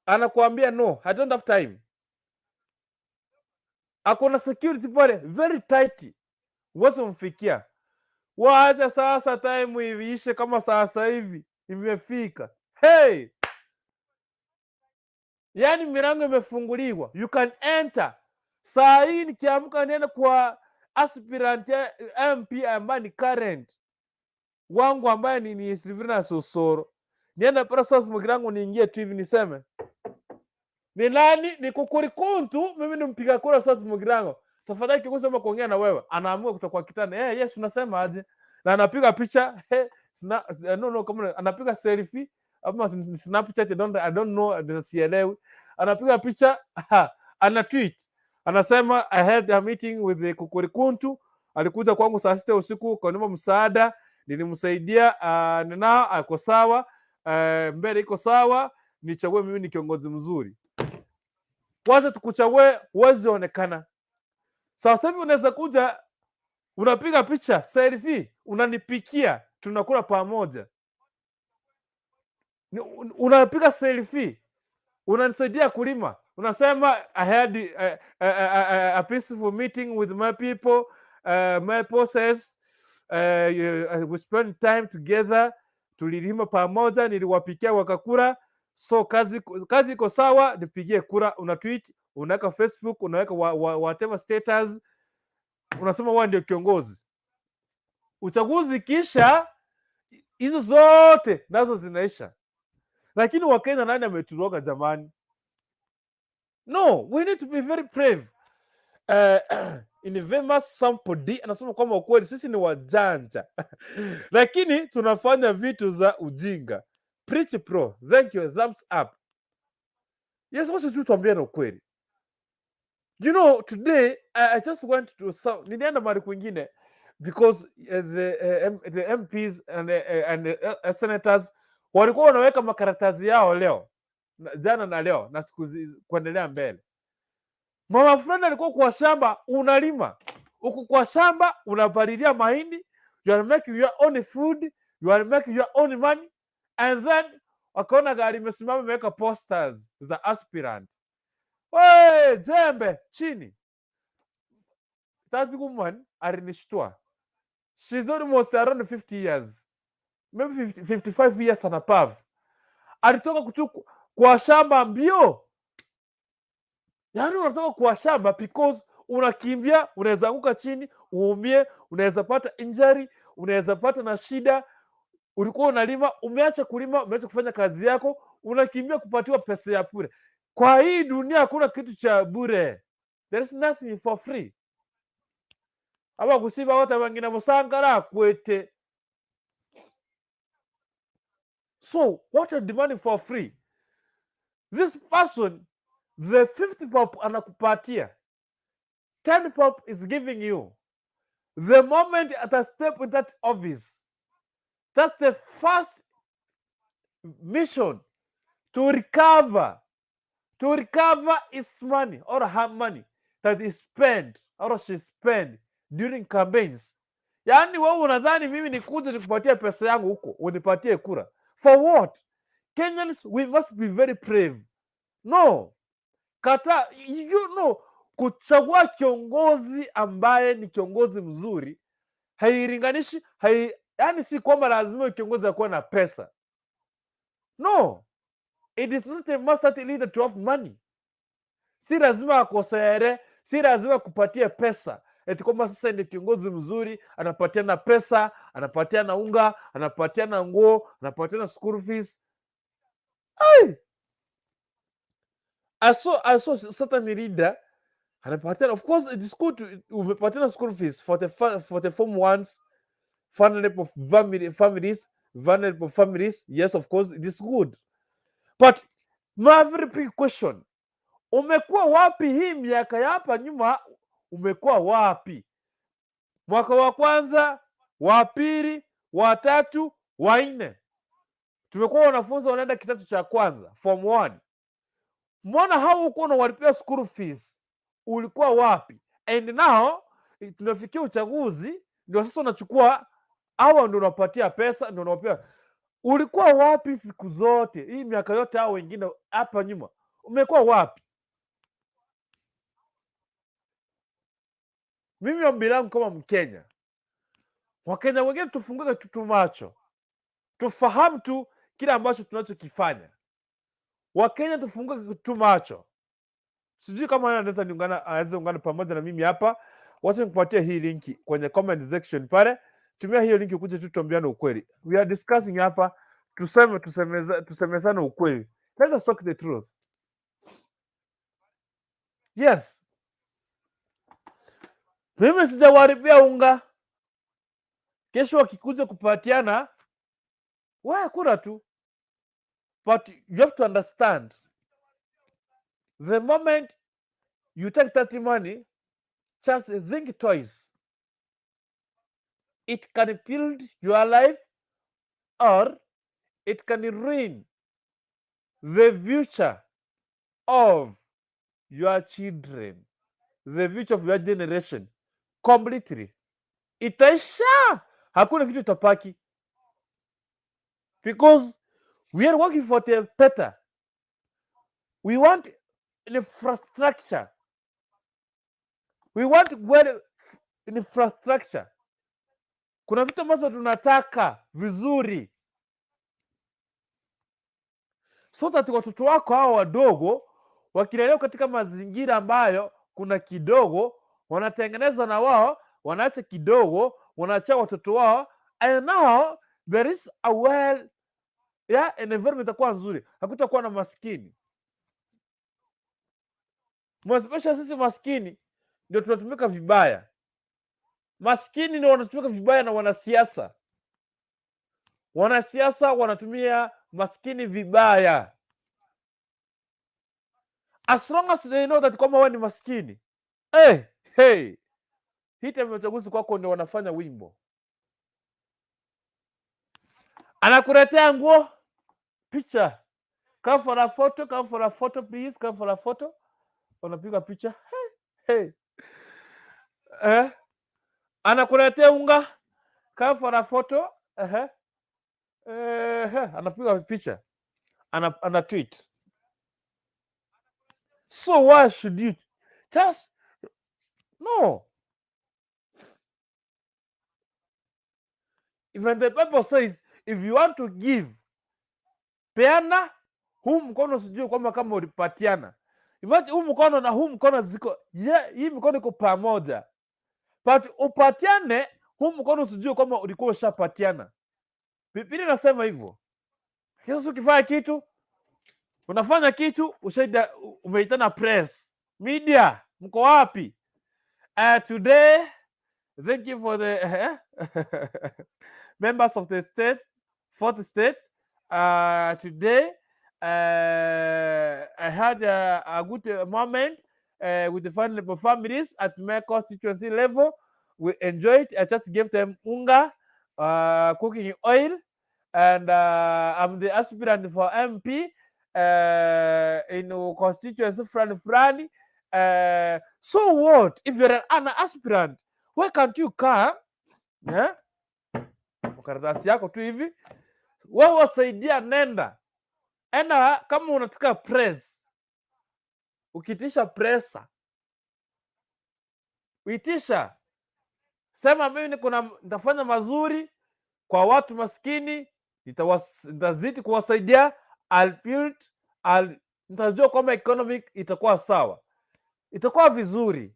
Anakuambia, "No, I don't have time." Akona security pale very tight, huwezi mfikia. Wacha sasa time iishe, kama sasa hivi imefika. Hey! Yaani milango imefunguliwa, you can enter. Saa hii nikiamka niende kwa aspirant MP ambaye ni current wangu ambaye ni Silvina Sosoro, niende pale South Mugirango, niingie tu hivi niseme, "Ni nani? Ni Kukurikuntu, mimi ni mpiga kura South Mugirango. Tafadhali kiongozi, naomba kuongea na wewe." Anaamua kutoka kwa kitanda. "Eh, yes, unasema aje?" Na anapiga picha. Hey, no, kama anapiga selfie ama Snapchat, I don't know, sielewi. Anapiga picha, ana tweet. Anasema, "I had a meeting with the Kukurikuntu. Alikuja kwangu saa 6 usiku kaniomba msaada, nilimsaidia, nina ako sawa, mbele iko sawa, nichague mimi, ni kiongozi mzuri." Kwanza tukuchague, huwezi onekana. Sasa hivi unaweza kuja, unapiga picha selfie, unanipikia, tunakula pamoja. Unapiga selfie, unanisaidia kulima, unasema, "I had a peaceful meeting with my people, my process, we spent time together, tulilima pamoja, niliwapikia wakakula, so kazi iko sawa, nipigie kura." Una tweet, unaweka Facebook, unaweka whatever status, unasema wewe ndio kiongozi. Uchaguzi kisha hizo zote nazo zinaisha. Lakini Wakenya, nani ameturoga jamani? No, we need to be very brave. Infamous Sample anasema kwamba ukweli sisi ni wajanja lakini tunafanya vitu za ujinga. Preach, pro, thank you, thumbs up. Yes, wacha tu tuambie na ukweli. Today I just went to some, nilienda mahali kwingine because the MPs and the senators walikuwa wanaweka makaratasi yao leo jana na leo na siku kuendelea mbele. Mama fulani alikuwa kwa shamba, unalima uko kwa shamba, unapalilia mahindi, you are making your own food, you are making your own money, and then wakaona gari imesimama imeweka posters za aspirant. We, jembe chini. That woman alinishtua. She's almost around 50 years, maybe 50, 55 years and above. Alitoka kutu kwa shamba mbio. Yaani unatoka kwa shamba because unakimbia, unaweza anguka chini uumie, unaweza pata injury, unaweza pata na shida. Ulikuwa unalima, umeacha kulima, umeacha kufanya kazi yako, unakimbia kupatiwa pesa ya bure. Kwa hii dunia hakuna kitu cha bure, there is nothing for free. Abagusiba wote bangina busangara kwete. So what are demanding for free? This person, the 50 bob anakupatia, 10 bob is giving you. The moment at a step in that office, that's the first mission to recover his money or her money that is spent or she spent during campaigns. Yaani wewe unadhani mimi nikuje nikupatie pesa yangu huko unipatie kura for what? Kenyans, we must be very brave. No, kata kuchagua kiongozi ambaye ni kiongozi mzuri hailinganishi yani si kwamba lazima kiongozi akuwe na pesa. No, it is not a must that leader to have money. Si lazima akosere, si lazima kupatie pesa eti kwamba sasa ndio kiongozi mzuri, anapatiana pesa, anapatiana unga, anapatiana nguo, anapatiana school fees. Ai! I saw certain leader anapatiana. Of course it is good to umepatiana school fees for the form ones. Vulnerable families, vulnerable families. Yes, of course, it is good. But my very big question, umekuwa wapi hii miaka ya hapa nyuma? Umekuwa wapi? Mwaka wa kwanza, wa pili, wa tatu, wa nne, tumekuwa wanafunzi wanaenda kidato cha kwanza, form one. Mbona haukuwa unawalipia school fees? Ulikuwa wapi? And now tunafikia uchaguzi, ndio sasa unachukua hawa, ndio unapatia pesa, ndio unawapea. Ulikuwa wapi siku zote hii miaka yote, hao wengine hapa nyuma, umekuwa wapi? Mimi ombi langu kama Mkenya, Wakenya wengine tufunguke tu macho, tufahamu tu kile ambacho tunachokifanya. Wakenya tufunguke tu macho. Sijui kama anaweza niungana, anaweza ungana pamoja na mimi hapa. Wacha nikupatie hii linki kwenye comment section pale. Tumia hiyo linki ukuje tu tuambiane ukweli. We are discussing hapa, tuseme tusemezane ukweli. Let us talk the truth. Yes. Mimi sijawaharibia unga. Kesho wakikuja kupatiana, wewe kura tu. But you have to understand, the moment you take that money, just think twice. It can build your life or it can ruin the future of your children, the future of your generation completely. Itaisha, hakuna kitu itabaki, because we are working for the better. We want infrastructure. We want well infrastructure. Kuna vitu ambazo tunataka vizuri, so that watoto wako hao wadogo wakilelewa katika mazingira ambayo kuna kidogo wanatengeneza na wao wanaacha kidogo, wanaacha watoto wao, and now there is a well, yeah, an environment itakuwa nzuri, hakutakuwa na maskini. Especially sisi maskini ndio tunatumika vibaya. Maskini ndio wanatumika vibaya na wanasiasa. Wanasiasa wanatumia maskini vibaya. As long as they know that kwamba wewe ni maskini, hey, hey, hii time ya uchaguzi kwako ndio wanafanya wimbo, anakuletea nguo, picha, come for a photo, come for a photo please, come for a photo, wanapiga picha, hey, hey. Eh, anakuletea unga, come for a photo, anapiga picha, ana tweet. So why should you just no? Even the Bible says if you want to give, peana huu mkono, sijui kwamba kama ulipatiana. Imagine huu mkono na huu mkono ziko, yeah, hii mkono iko pamoja, but upatiane huu mkono, sijui kwamba ulikuwa ushapatiana. Biblia inasema hivyo. Sasa ukifanya kitu, unafanya kitu, ushaida, umeitana press media, mko wapi? Today thank you for the members of the state, fourth state. Today I had a good moment with the vulnerable families at my constituency level. We enjoyed. I just gave them unga, cooking oil, and I'm the aspirant for MP in constituency Frani Frani. So what if you're an aspirant? Why can't you come? Yeah? Karatasi yako tu hivi, wewe wasaidia, nenda enda, kama unataka press, ukitisha presa, uitisha, sema mimi niko na nitafanya mazuri kwa watu maskini, nitazidi kuwasaidia, I'll build, nitajua kwamba economic itakuwa sawa, itakuwa vizuri.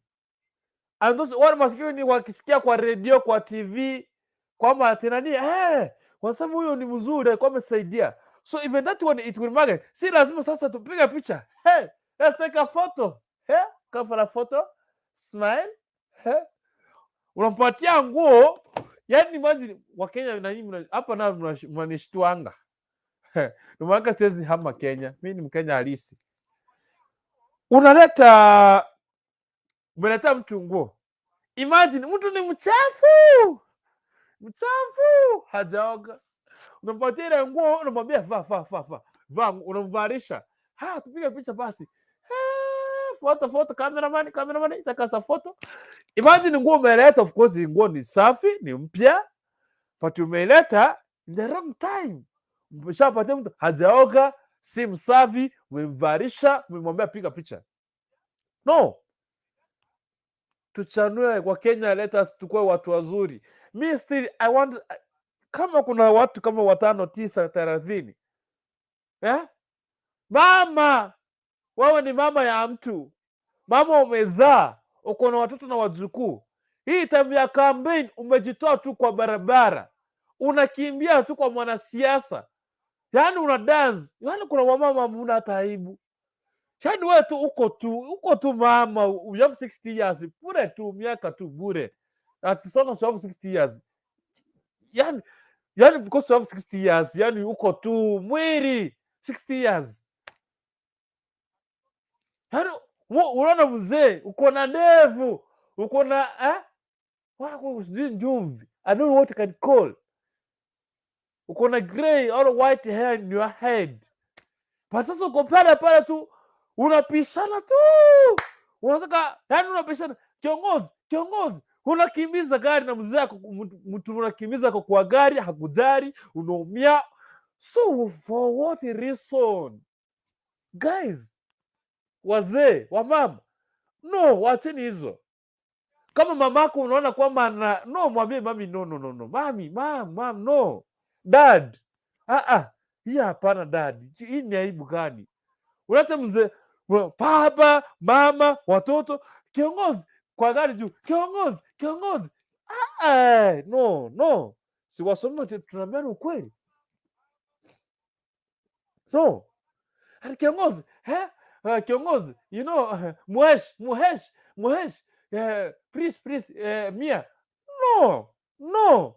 And those wale maskini wakisikia kwa redio, kwa TV kwamba ati nani, wanasema huyo ni mzuri, alikuwa amesaidia. So even that one it will market. Si lazima sasa tupige picha. Hey, let's take a photo. Hey, come for a photo. Smile. Hey. Unampatia nguo Yani imagine Wakenya na nyinyi hapa na mnanishtuanga. Ndio maana siwezi hama Kenya. Mimi ni Mkenya halisi. Unaleta umeleta mtu nguo. Imagine mtu ni mchafu. Mchafu, hajaoga. Unampatia ile nguo, unamwambia vaa, vaa, vaa, vaa. Vaa, unamvalisha. Ha, tupige picha basi. Eh, foto foto, cameraman, cameraman, itakasa foto. Imagine nguo umeleta, of course nguo ni safi, ni mpya, but umeleta in the wrong time. Umeshapatia mtu hajaoga, si msafi, umemvalisha, umemwambia piga picha. No. Tuchanue kwa Kenya, let us tukue watu wazuri. Mi still I want, kama kuna watu kama watano, tisa, 30, eh? Mama, wewe ni mama ya mtu, mama umezaa, uko na watoto na wajukuu. Hii time ya campaign umejitoa tu kwa barabara, unakimbia tu kwa mwanasiasa, yaani una dance, yaani kuna wamama hamuna hata aibu. Yaani wewe tu uko tu mama, you have 60 years, bure tu, miaka tu bure. As long as you have 60 years. Yani because you have 60 years, yani uko tu mwili 60 years. Yani unaona mzee, uko na ndevu, uko na eh? Wako sijui njumvi. I don't know what you can call. Uko na grey or white hair in your head. But sasa uko pale pale tu unapishana tu, unataka yani, unapishana kiongozi, kiongozi, unakimbiza gari na mzee ako, mtu unakimbiza kwa gari hakujali, unaumia. So for what reason guys? Wazee, wamama, no, wacheni hizo. Kama mamako unaona kwamba ana no, mwambie mami, no, no, no, no, mami, mam, mam, no, dad, ah, ah, hii hapana dad, hii ni aibu gani? Ulete mzee, baba, mama, watoto, kiongozi kwa gari juu, kiongozi, kiongozi. Ah, ah, no, no, si wasomi wote tunaambiana ukweli. No, ati kiongozi, eh? Kiongozi, muhesh, muhesh, muhesh, please, please, mia. No, no,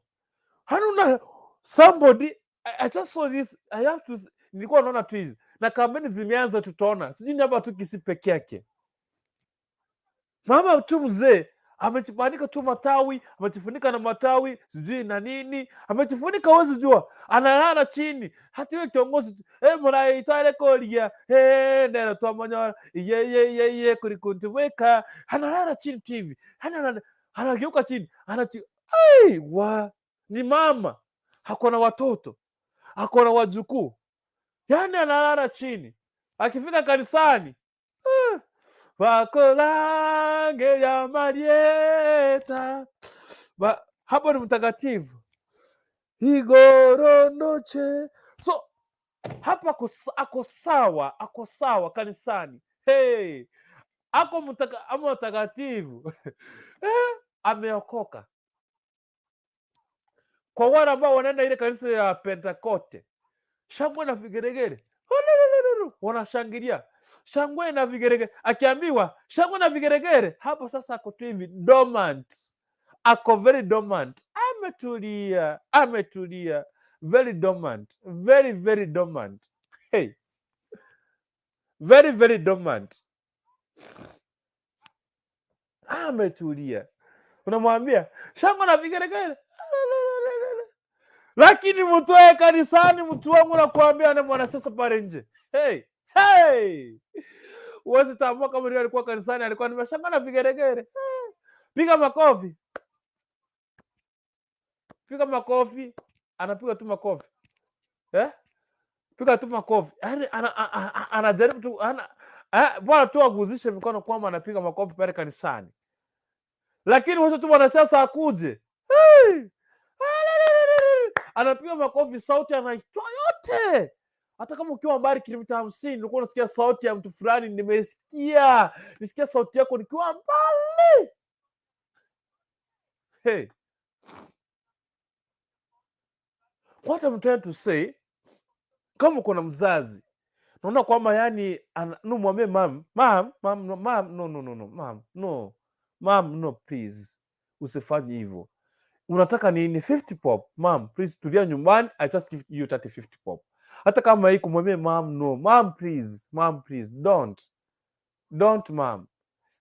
hanuna somebody. I just saw this. I have to, nilikuwa naona tu hizi na kampeni zimeanza, tutaona sijui ni hapa tu Kisii peke yake. Mama tu mzee amejifunika tu matawi, amejifunika na matawi sijui na nini, amejifunika, huwezi jua, analala chini. Hata yule kiongozi muraitware koria nero twamonyora iye ye ye ye kurikuntiweka, analala chini tu hivi, anageuka chini, anachi ai wa ni mama, ako na watoto, ako na wajukuu, yani analala chini. Akifika kanisani, wakolange ya Marieta ba, hapo ni mtakatifu igoronoche. So hapa ako sawa, ako sawa kanisani. Hey, ako ama mtakatifu, ameokoka. Kwa wale ambao wanaenda ile kanisa ya Pentekote, shangwe na vigeregere, Ololololo, wanashangilia shangwe na vigeregere. Akiambiwa shangwe na vigeregere, hapo sasa ako tu hivi dormant, ako very dormant, ametulia, ametulia, very dormant, very very dormant. Hey, very very dormant, ametulia. Unamwambia shangwe na vigeregere, lakini mtoe kanisani, mtu wangu nakuambia, na mwanasiasa pale nje. Hey, hey! Huwezi tambua kama ndio alikuwa kanisani, alikuwa nimeshanga na vigeregere. Hey. Piga makofi, piga makofi, anapiga tu makofi, eh? Piga tu makofi, yaani anajaribu tu ana, bwana tu aguzishe mikono kwamba anapiga makofi pale kanisani, lakini wacha tu mwanasiasa akuje, hey! Anapiga makofi, sauti anaitoa yote. Hata kama ukiwa mbali kilomita 50 ulikuwa unasikia sauti ya mtu fulani, nimesikia, nisikia sauti yako nikiwa mbali. Hey. What I'm trying to say, kama uko na mzazi naona kwamba yani no, mwambie mam, mam, mam, no, mam, no, no, no, no, mam, no, mam, no, please, usifanye hivyo. Unataka nini? 50 bob. Mum, please tulia nyumbani, I just give you 30 50 bob. Hata kama hii kumwambia mum, no, mum please, mum please, don't. Don't, mum.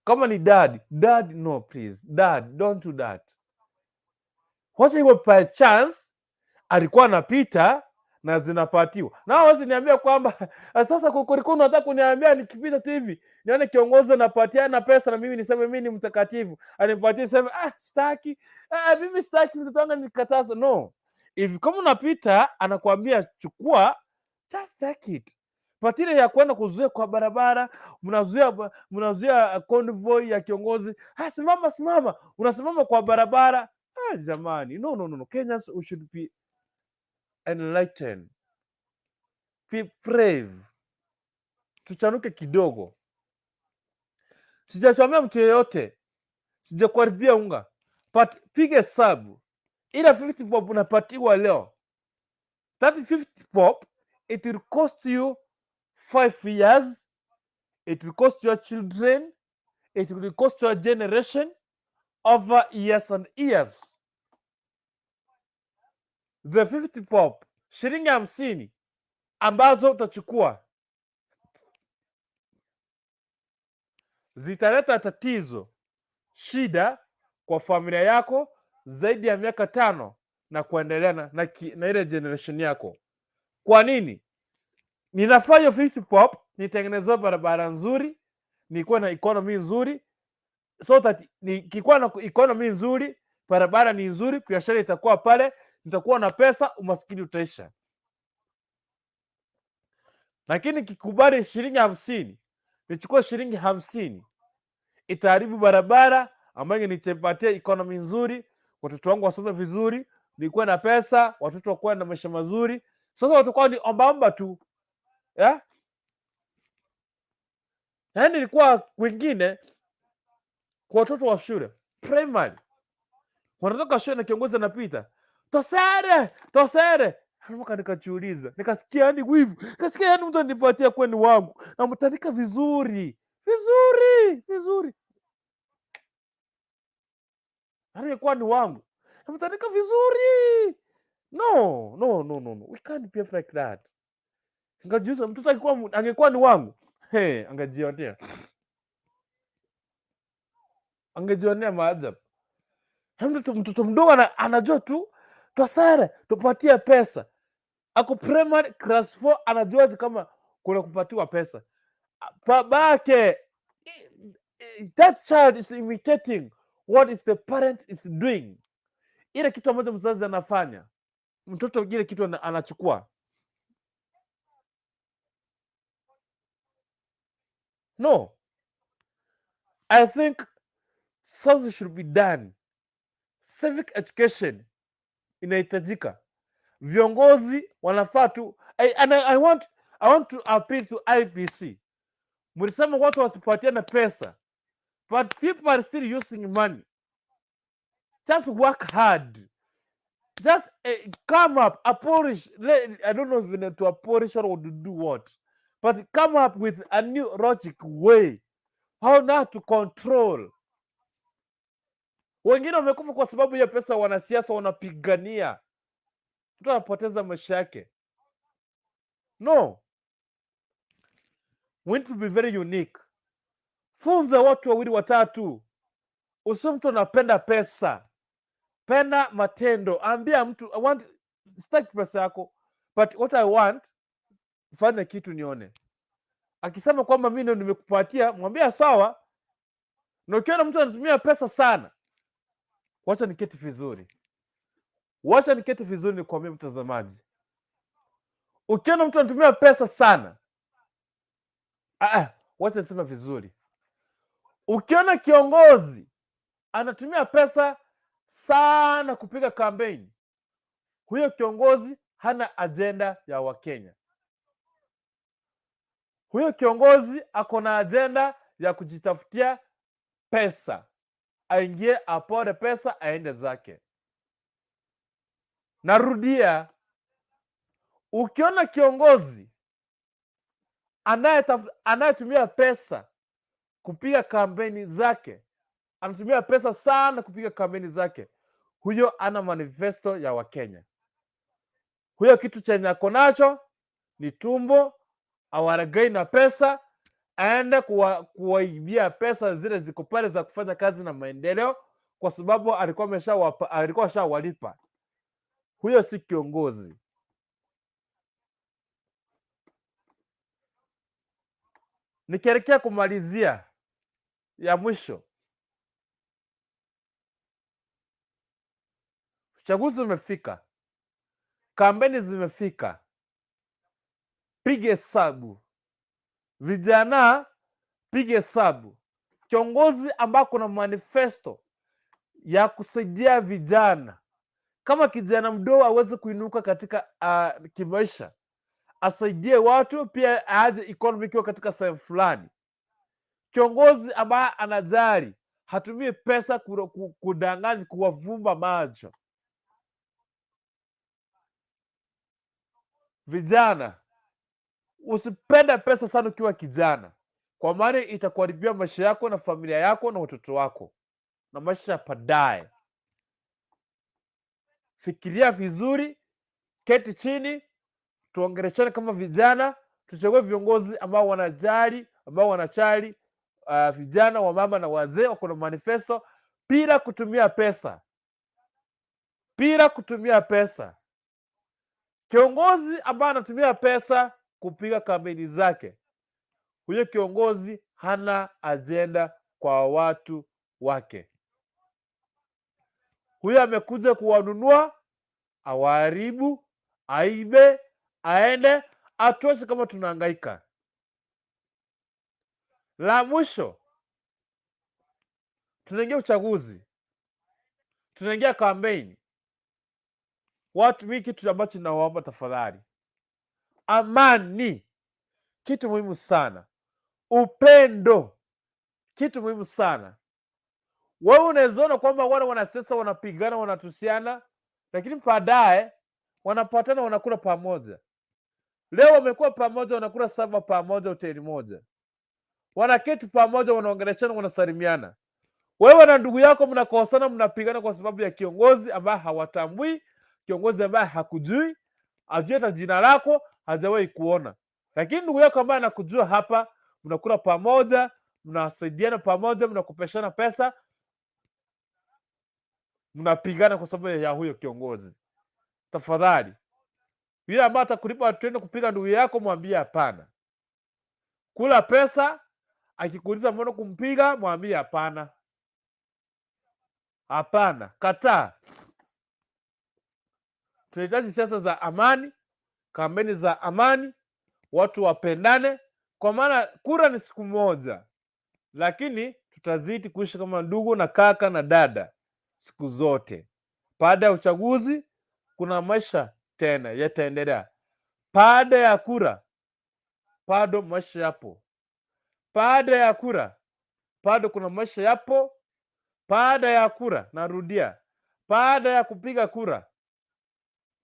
Kama ni dad, dad, no, please, dad, don't do that. Wacha iwe by chance alikuwa anapita na zinapatiwa. Na hawezi niambia kwamba sasa kukurikuu unataka kuniambia nikipita tu hivi nione kiongozi anapatiana pesa na mimi niseme mimi ni mtakatifu, anipatie niseme, "Ah, sitaki, ah, mimi sitaki, mtoto wangu nikataza." No, if kama unapita anakuambia chukua, just take it. But ile ya kwenda kuzuia kwa barabara, mnazuia convoy ya kiongozi, "Ah, simama, simama," unasimama kwa barabara. Ah, jamani, no, no, no, no. Kenyans, we should be enlightened, be brave, tuchanuke kidogo. Sijachomea mtu yeyote, sijakuharibia unga, but piga hesabu ile 50 bob unapatiwa leo, that 50 bob, it will cost you 5 years, it will cost your children, it will cost your generation over years and years. The 50 bob, shilingi 50 ambazo utachukua zitaleta tatizo, shida kwa familia yako zaidi ya miaka 5 na kuendelea na ile generation yako. Kwa nini? Ninafaa hiyo 50 bob nitengenezewe barabara nzuri, nikuwe na economy nzuri, so that nikikuwa na economy nzuri, barabara ni nzuri, biashara itakuwa pale, nitakuwa na pesa, umaskini utaisha. Lakini kikubali shilingi 50, nichukue shilingi 50, itaharibu barabara ambayo nitapatia economy nzuri, watoto wangu wasome vizuri, nikuwe na pesa, watoto wakuwe na maisha mazuri. Sasa watakuwa ni ombaomba tu, yeah? Yaani ilikuwa kwingine kwa watoto wa shule primary wanatoka shule na kiongozi anapita, "Tosere, tosere." Mpaka nikajiuliza, nikasikia yani wivu, nikasikia yani mtu anipatia kweni wangu, namtandika vizuri vizuri vizuri, aliyekuwa ni wangu namtandika vizuri. No, no, no, no, no. We can't behave like that. Nikajiuliza, mtoto angekuwa ni wangu, hey, angejionea maajabu. Mtoto mdogo anajua tu tosare, tupatie pesa. Ako primary class 4, anajua kama kuna kupatiwa pesa. Babake, that child is imitating what is the parent is doing. Ile kitu ambacho mzazi anafanya, mtoto ile kitu anachukua. No, I think something should be done. Civic education inahitajika. Viongozi wanafaa tu and I want to appeal to IEBC. Mlisema watu wasipatiane pesa, but people are still using money. Just work hard. Just come up, abolish. I don't know if to abolish or to do what, but come up with a new logic way how not to control. Wengine wamekufa kwa sababu ya pesa, wanasiasa wanapigania, mtu anapoteza maisha yake. No, we need to be very unique. Funza watu wawili watatu, usio mtu anapenda pesa, penda matendo. Ambia mtu, "I want, sitaki pesa yako, but what I want, fanya kitu nione." Akisema kwamba mimi ndo nimekupatia, mwambia sawa. Na ukiona mtu anatumia pesa sana, wacha niketi vizuri, wacha niketi vizuri, nikwambie mtazamaji, ukiona mtu anatumia pesa sana, wacha niseme vizuri, ukiona kiongozi anatumia pesa sana kupiga kampeni, huyo kiongozi hana ajenda ya Wakenya. Huyo kiongozi ako na ajenda ya kujitafutia pesa, aingie apore pesa aende zake. Narudia, ukiona kiongozi anayetumia pesa kupiga kampeni zake, anatumia pesa sana kupiga kampeni zake, Huyo ana manifesto ya Wakenya. Huyo kitu chenye ako nacho ni tumbo, awalaghai na pesa, aende kuwaibia pesa zile ziko pale za kufanya kazi na maendeleo, kwa sababu alikuwa ashawalipa. Huyo si kiongozi. Nikielekea kumalizia ya mwisho, uchaguzi umefika, kampeni zimefika, piga hesabu vijana, piga hesabu. Kiongozi ambao kuna manifesto ya kusaidia vijana, kama kijana mdogo aweze kuinuka katika kimaisha, asaidie watu pia, aje economy ikiwa katika sehemu fulani. Kiongozi ambaye anajali, hatumii pesa kudanganya, kuwavumba macho vijana. Usipende pesa sana ukiwa kijana, kwa maana itakuharibia maisha yako na familia yako na watoto wako na maisha ya baadaye. Fikiria vizuri, keti chini, tuongeleshane kama vijana, tuchague viongozi ambao wanajali, ambao wanachali vijana, wa mama na wazee, wako na manifesto bila kutumia pesa, bila kutumia pesa. Kiongozi ambaye anatumia pesa kupiga kampeni zake, huyo kiongozi hana ajenda kwa watu wake. Huyo amekuja kuwanunua, awaharibu, aibe, aende, atuache kama tunahangaika. La mwisho, tunaingia uchaguzi, tunaingia kampeni. Watu, mimi kitu ambacho nawaomba tafadhali, amani, kitu muhimu sana, upendo, kitu muhimu sana. Wewe unaweza ona kwamba wale wanasiasa wanapigana, wanatusiana, lakini baadaye wanapatana, wanakula pamoja. Leo wamekuwa pamoja, wanakula saba pamoja, hoteli moja, wanaketi pamoja, wanaongeleshana, wanasalimiana. Wewe na ndugu yako mnakosana, mnapigana kwa sababu ya kiongozi ambaye hawatambui, kiongozi ambaye hakujui, hajui hata jina lako, hajawahi kuona. Lakini ndugu yako ambaye anakujua hapa, mnakula pamoja, mnasaidiana pamoja, mnakopeshana pesa, mnapigana kwa sababu ya huyo kiongozi. Tafadhali, yule ambaye atakulipa tuende kupiga ndugu yako, mwambie hapana. Kula pesa, akikuuliza mbona kumpiga, mwambie hapana, hapana, kataa. Tunahitaji siasa za amani, kampeni za amani, watu wapendane, kwa maana kura ni siku moja, lakini tutazidi kuishi kama ndugu na kaka na dada siku zote. Baada ya uchaguzi kuna maisha tena yataendelea. Baada ya kura bado maisha yapo. Baada ya kura bado kuna maisha yapo. Baada ya kura, narudia, baada ya kupiga kura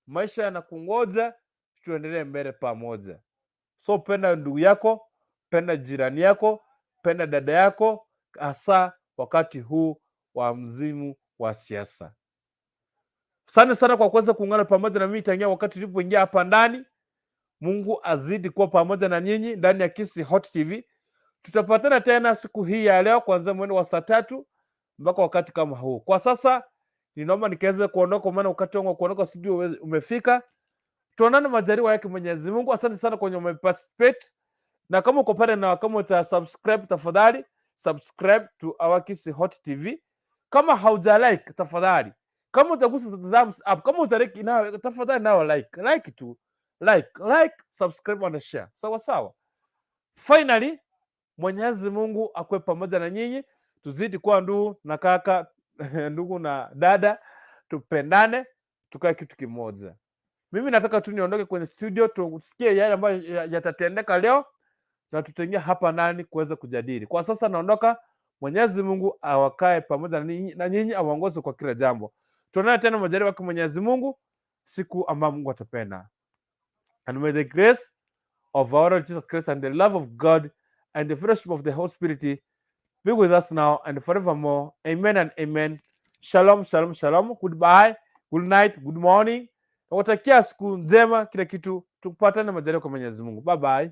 maisha yanakungoja, tuendelee mbele pamoja. So penda ndugu yako, penda jirani yako, penda dada yako, hasa wakati huu wa mzimu wa siasa. Asante sana kwa kuweza kuungana pamoja na mimi tangia wakati tulipoingia hapa ndani. Mungu azidi kuwa pamoja na nyinyi ndani ya Kisii Hot TV. Tutapatana tena siku hii ya leo kuanzia mwendo wa saa 3 mpaka wakati kama huu. Kwa sasa ninaomba nikaweze kuondoka, kwa maana wakati wangu wa kuondoka studio umefika. Tuonane majaliwa yake Mwenyezi Mungu. Asante sana kwenye umeparticipate, na kama uko pale na kama uta subscribe, tafadhali subscribe to our Kisii Hot TV. Kama hauja like, tafadhali, kama utagusa thumbs up, kama uta like nao, tafadhali nao like, like tu, like, like, subscribe and share. Sawa sawa. Finally, Mwenyezi Mungu akuwe pamoja na nyinyi, tuzidi kuwa ndugu na kaka, ndugu na dada, tupendane, tukae kitu kimoja. Mimi nataka tu niondoke kwenye studio, tusikie yale ambayo yatatendeka leo na tutaingia hapa ndani kuweza kujadili. Kwa sasa naondoka. Mwenyezi Mungu awakae pamoja na nyinyi, awaongoze kwa kila jambo. Tuonane tena majaliwa yake Mwenyezi Mungu siku ambayo Mungu atapenda. And may the grace of our Lord Jesus Christ and the love of God and the fellowship of the Holy Spirit be with us now and forevermore. Amen and amen. Shalom, shalom, shalom. Goodbye, good night, good morning. Nakutakia siku njema, kila kitu. Tukupatane majaliwa kwa Mwenyezi Mungu. Bye bye.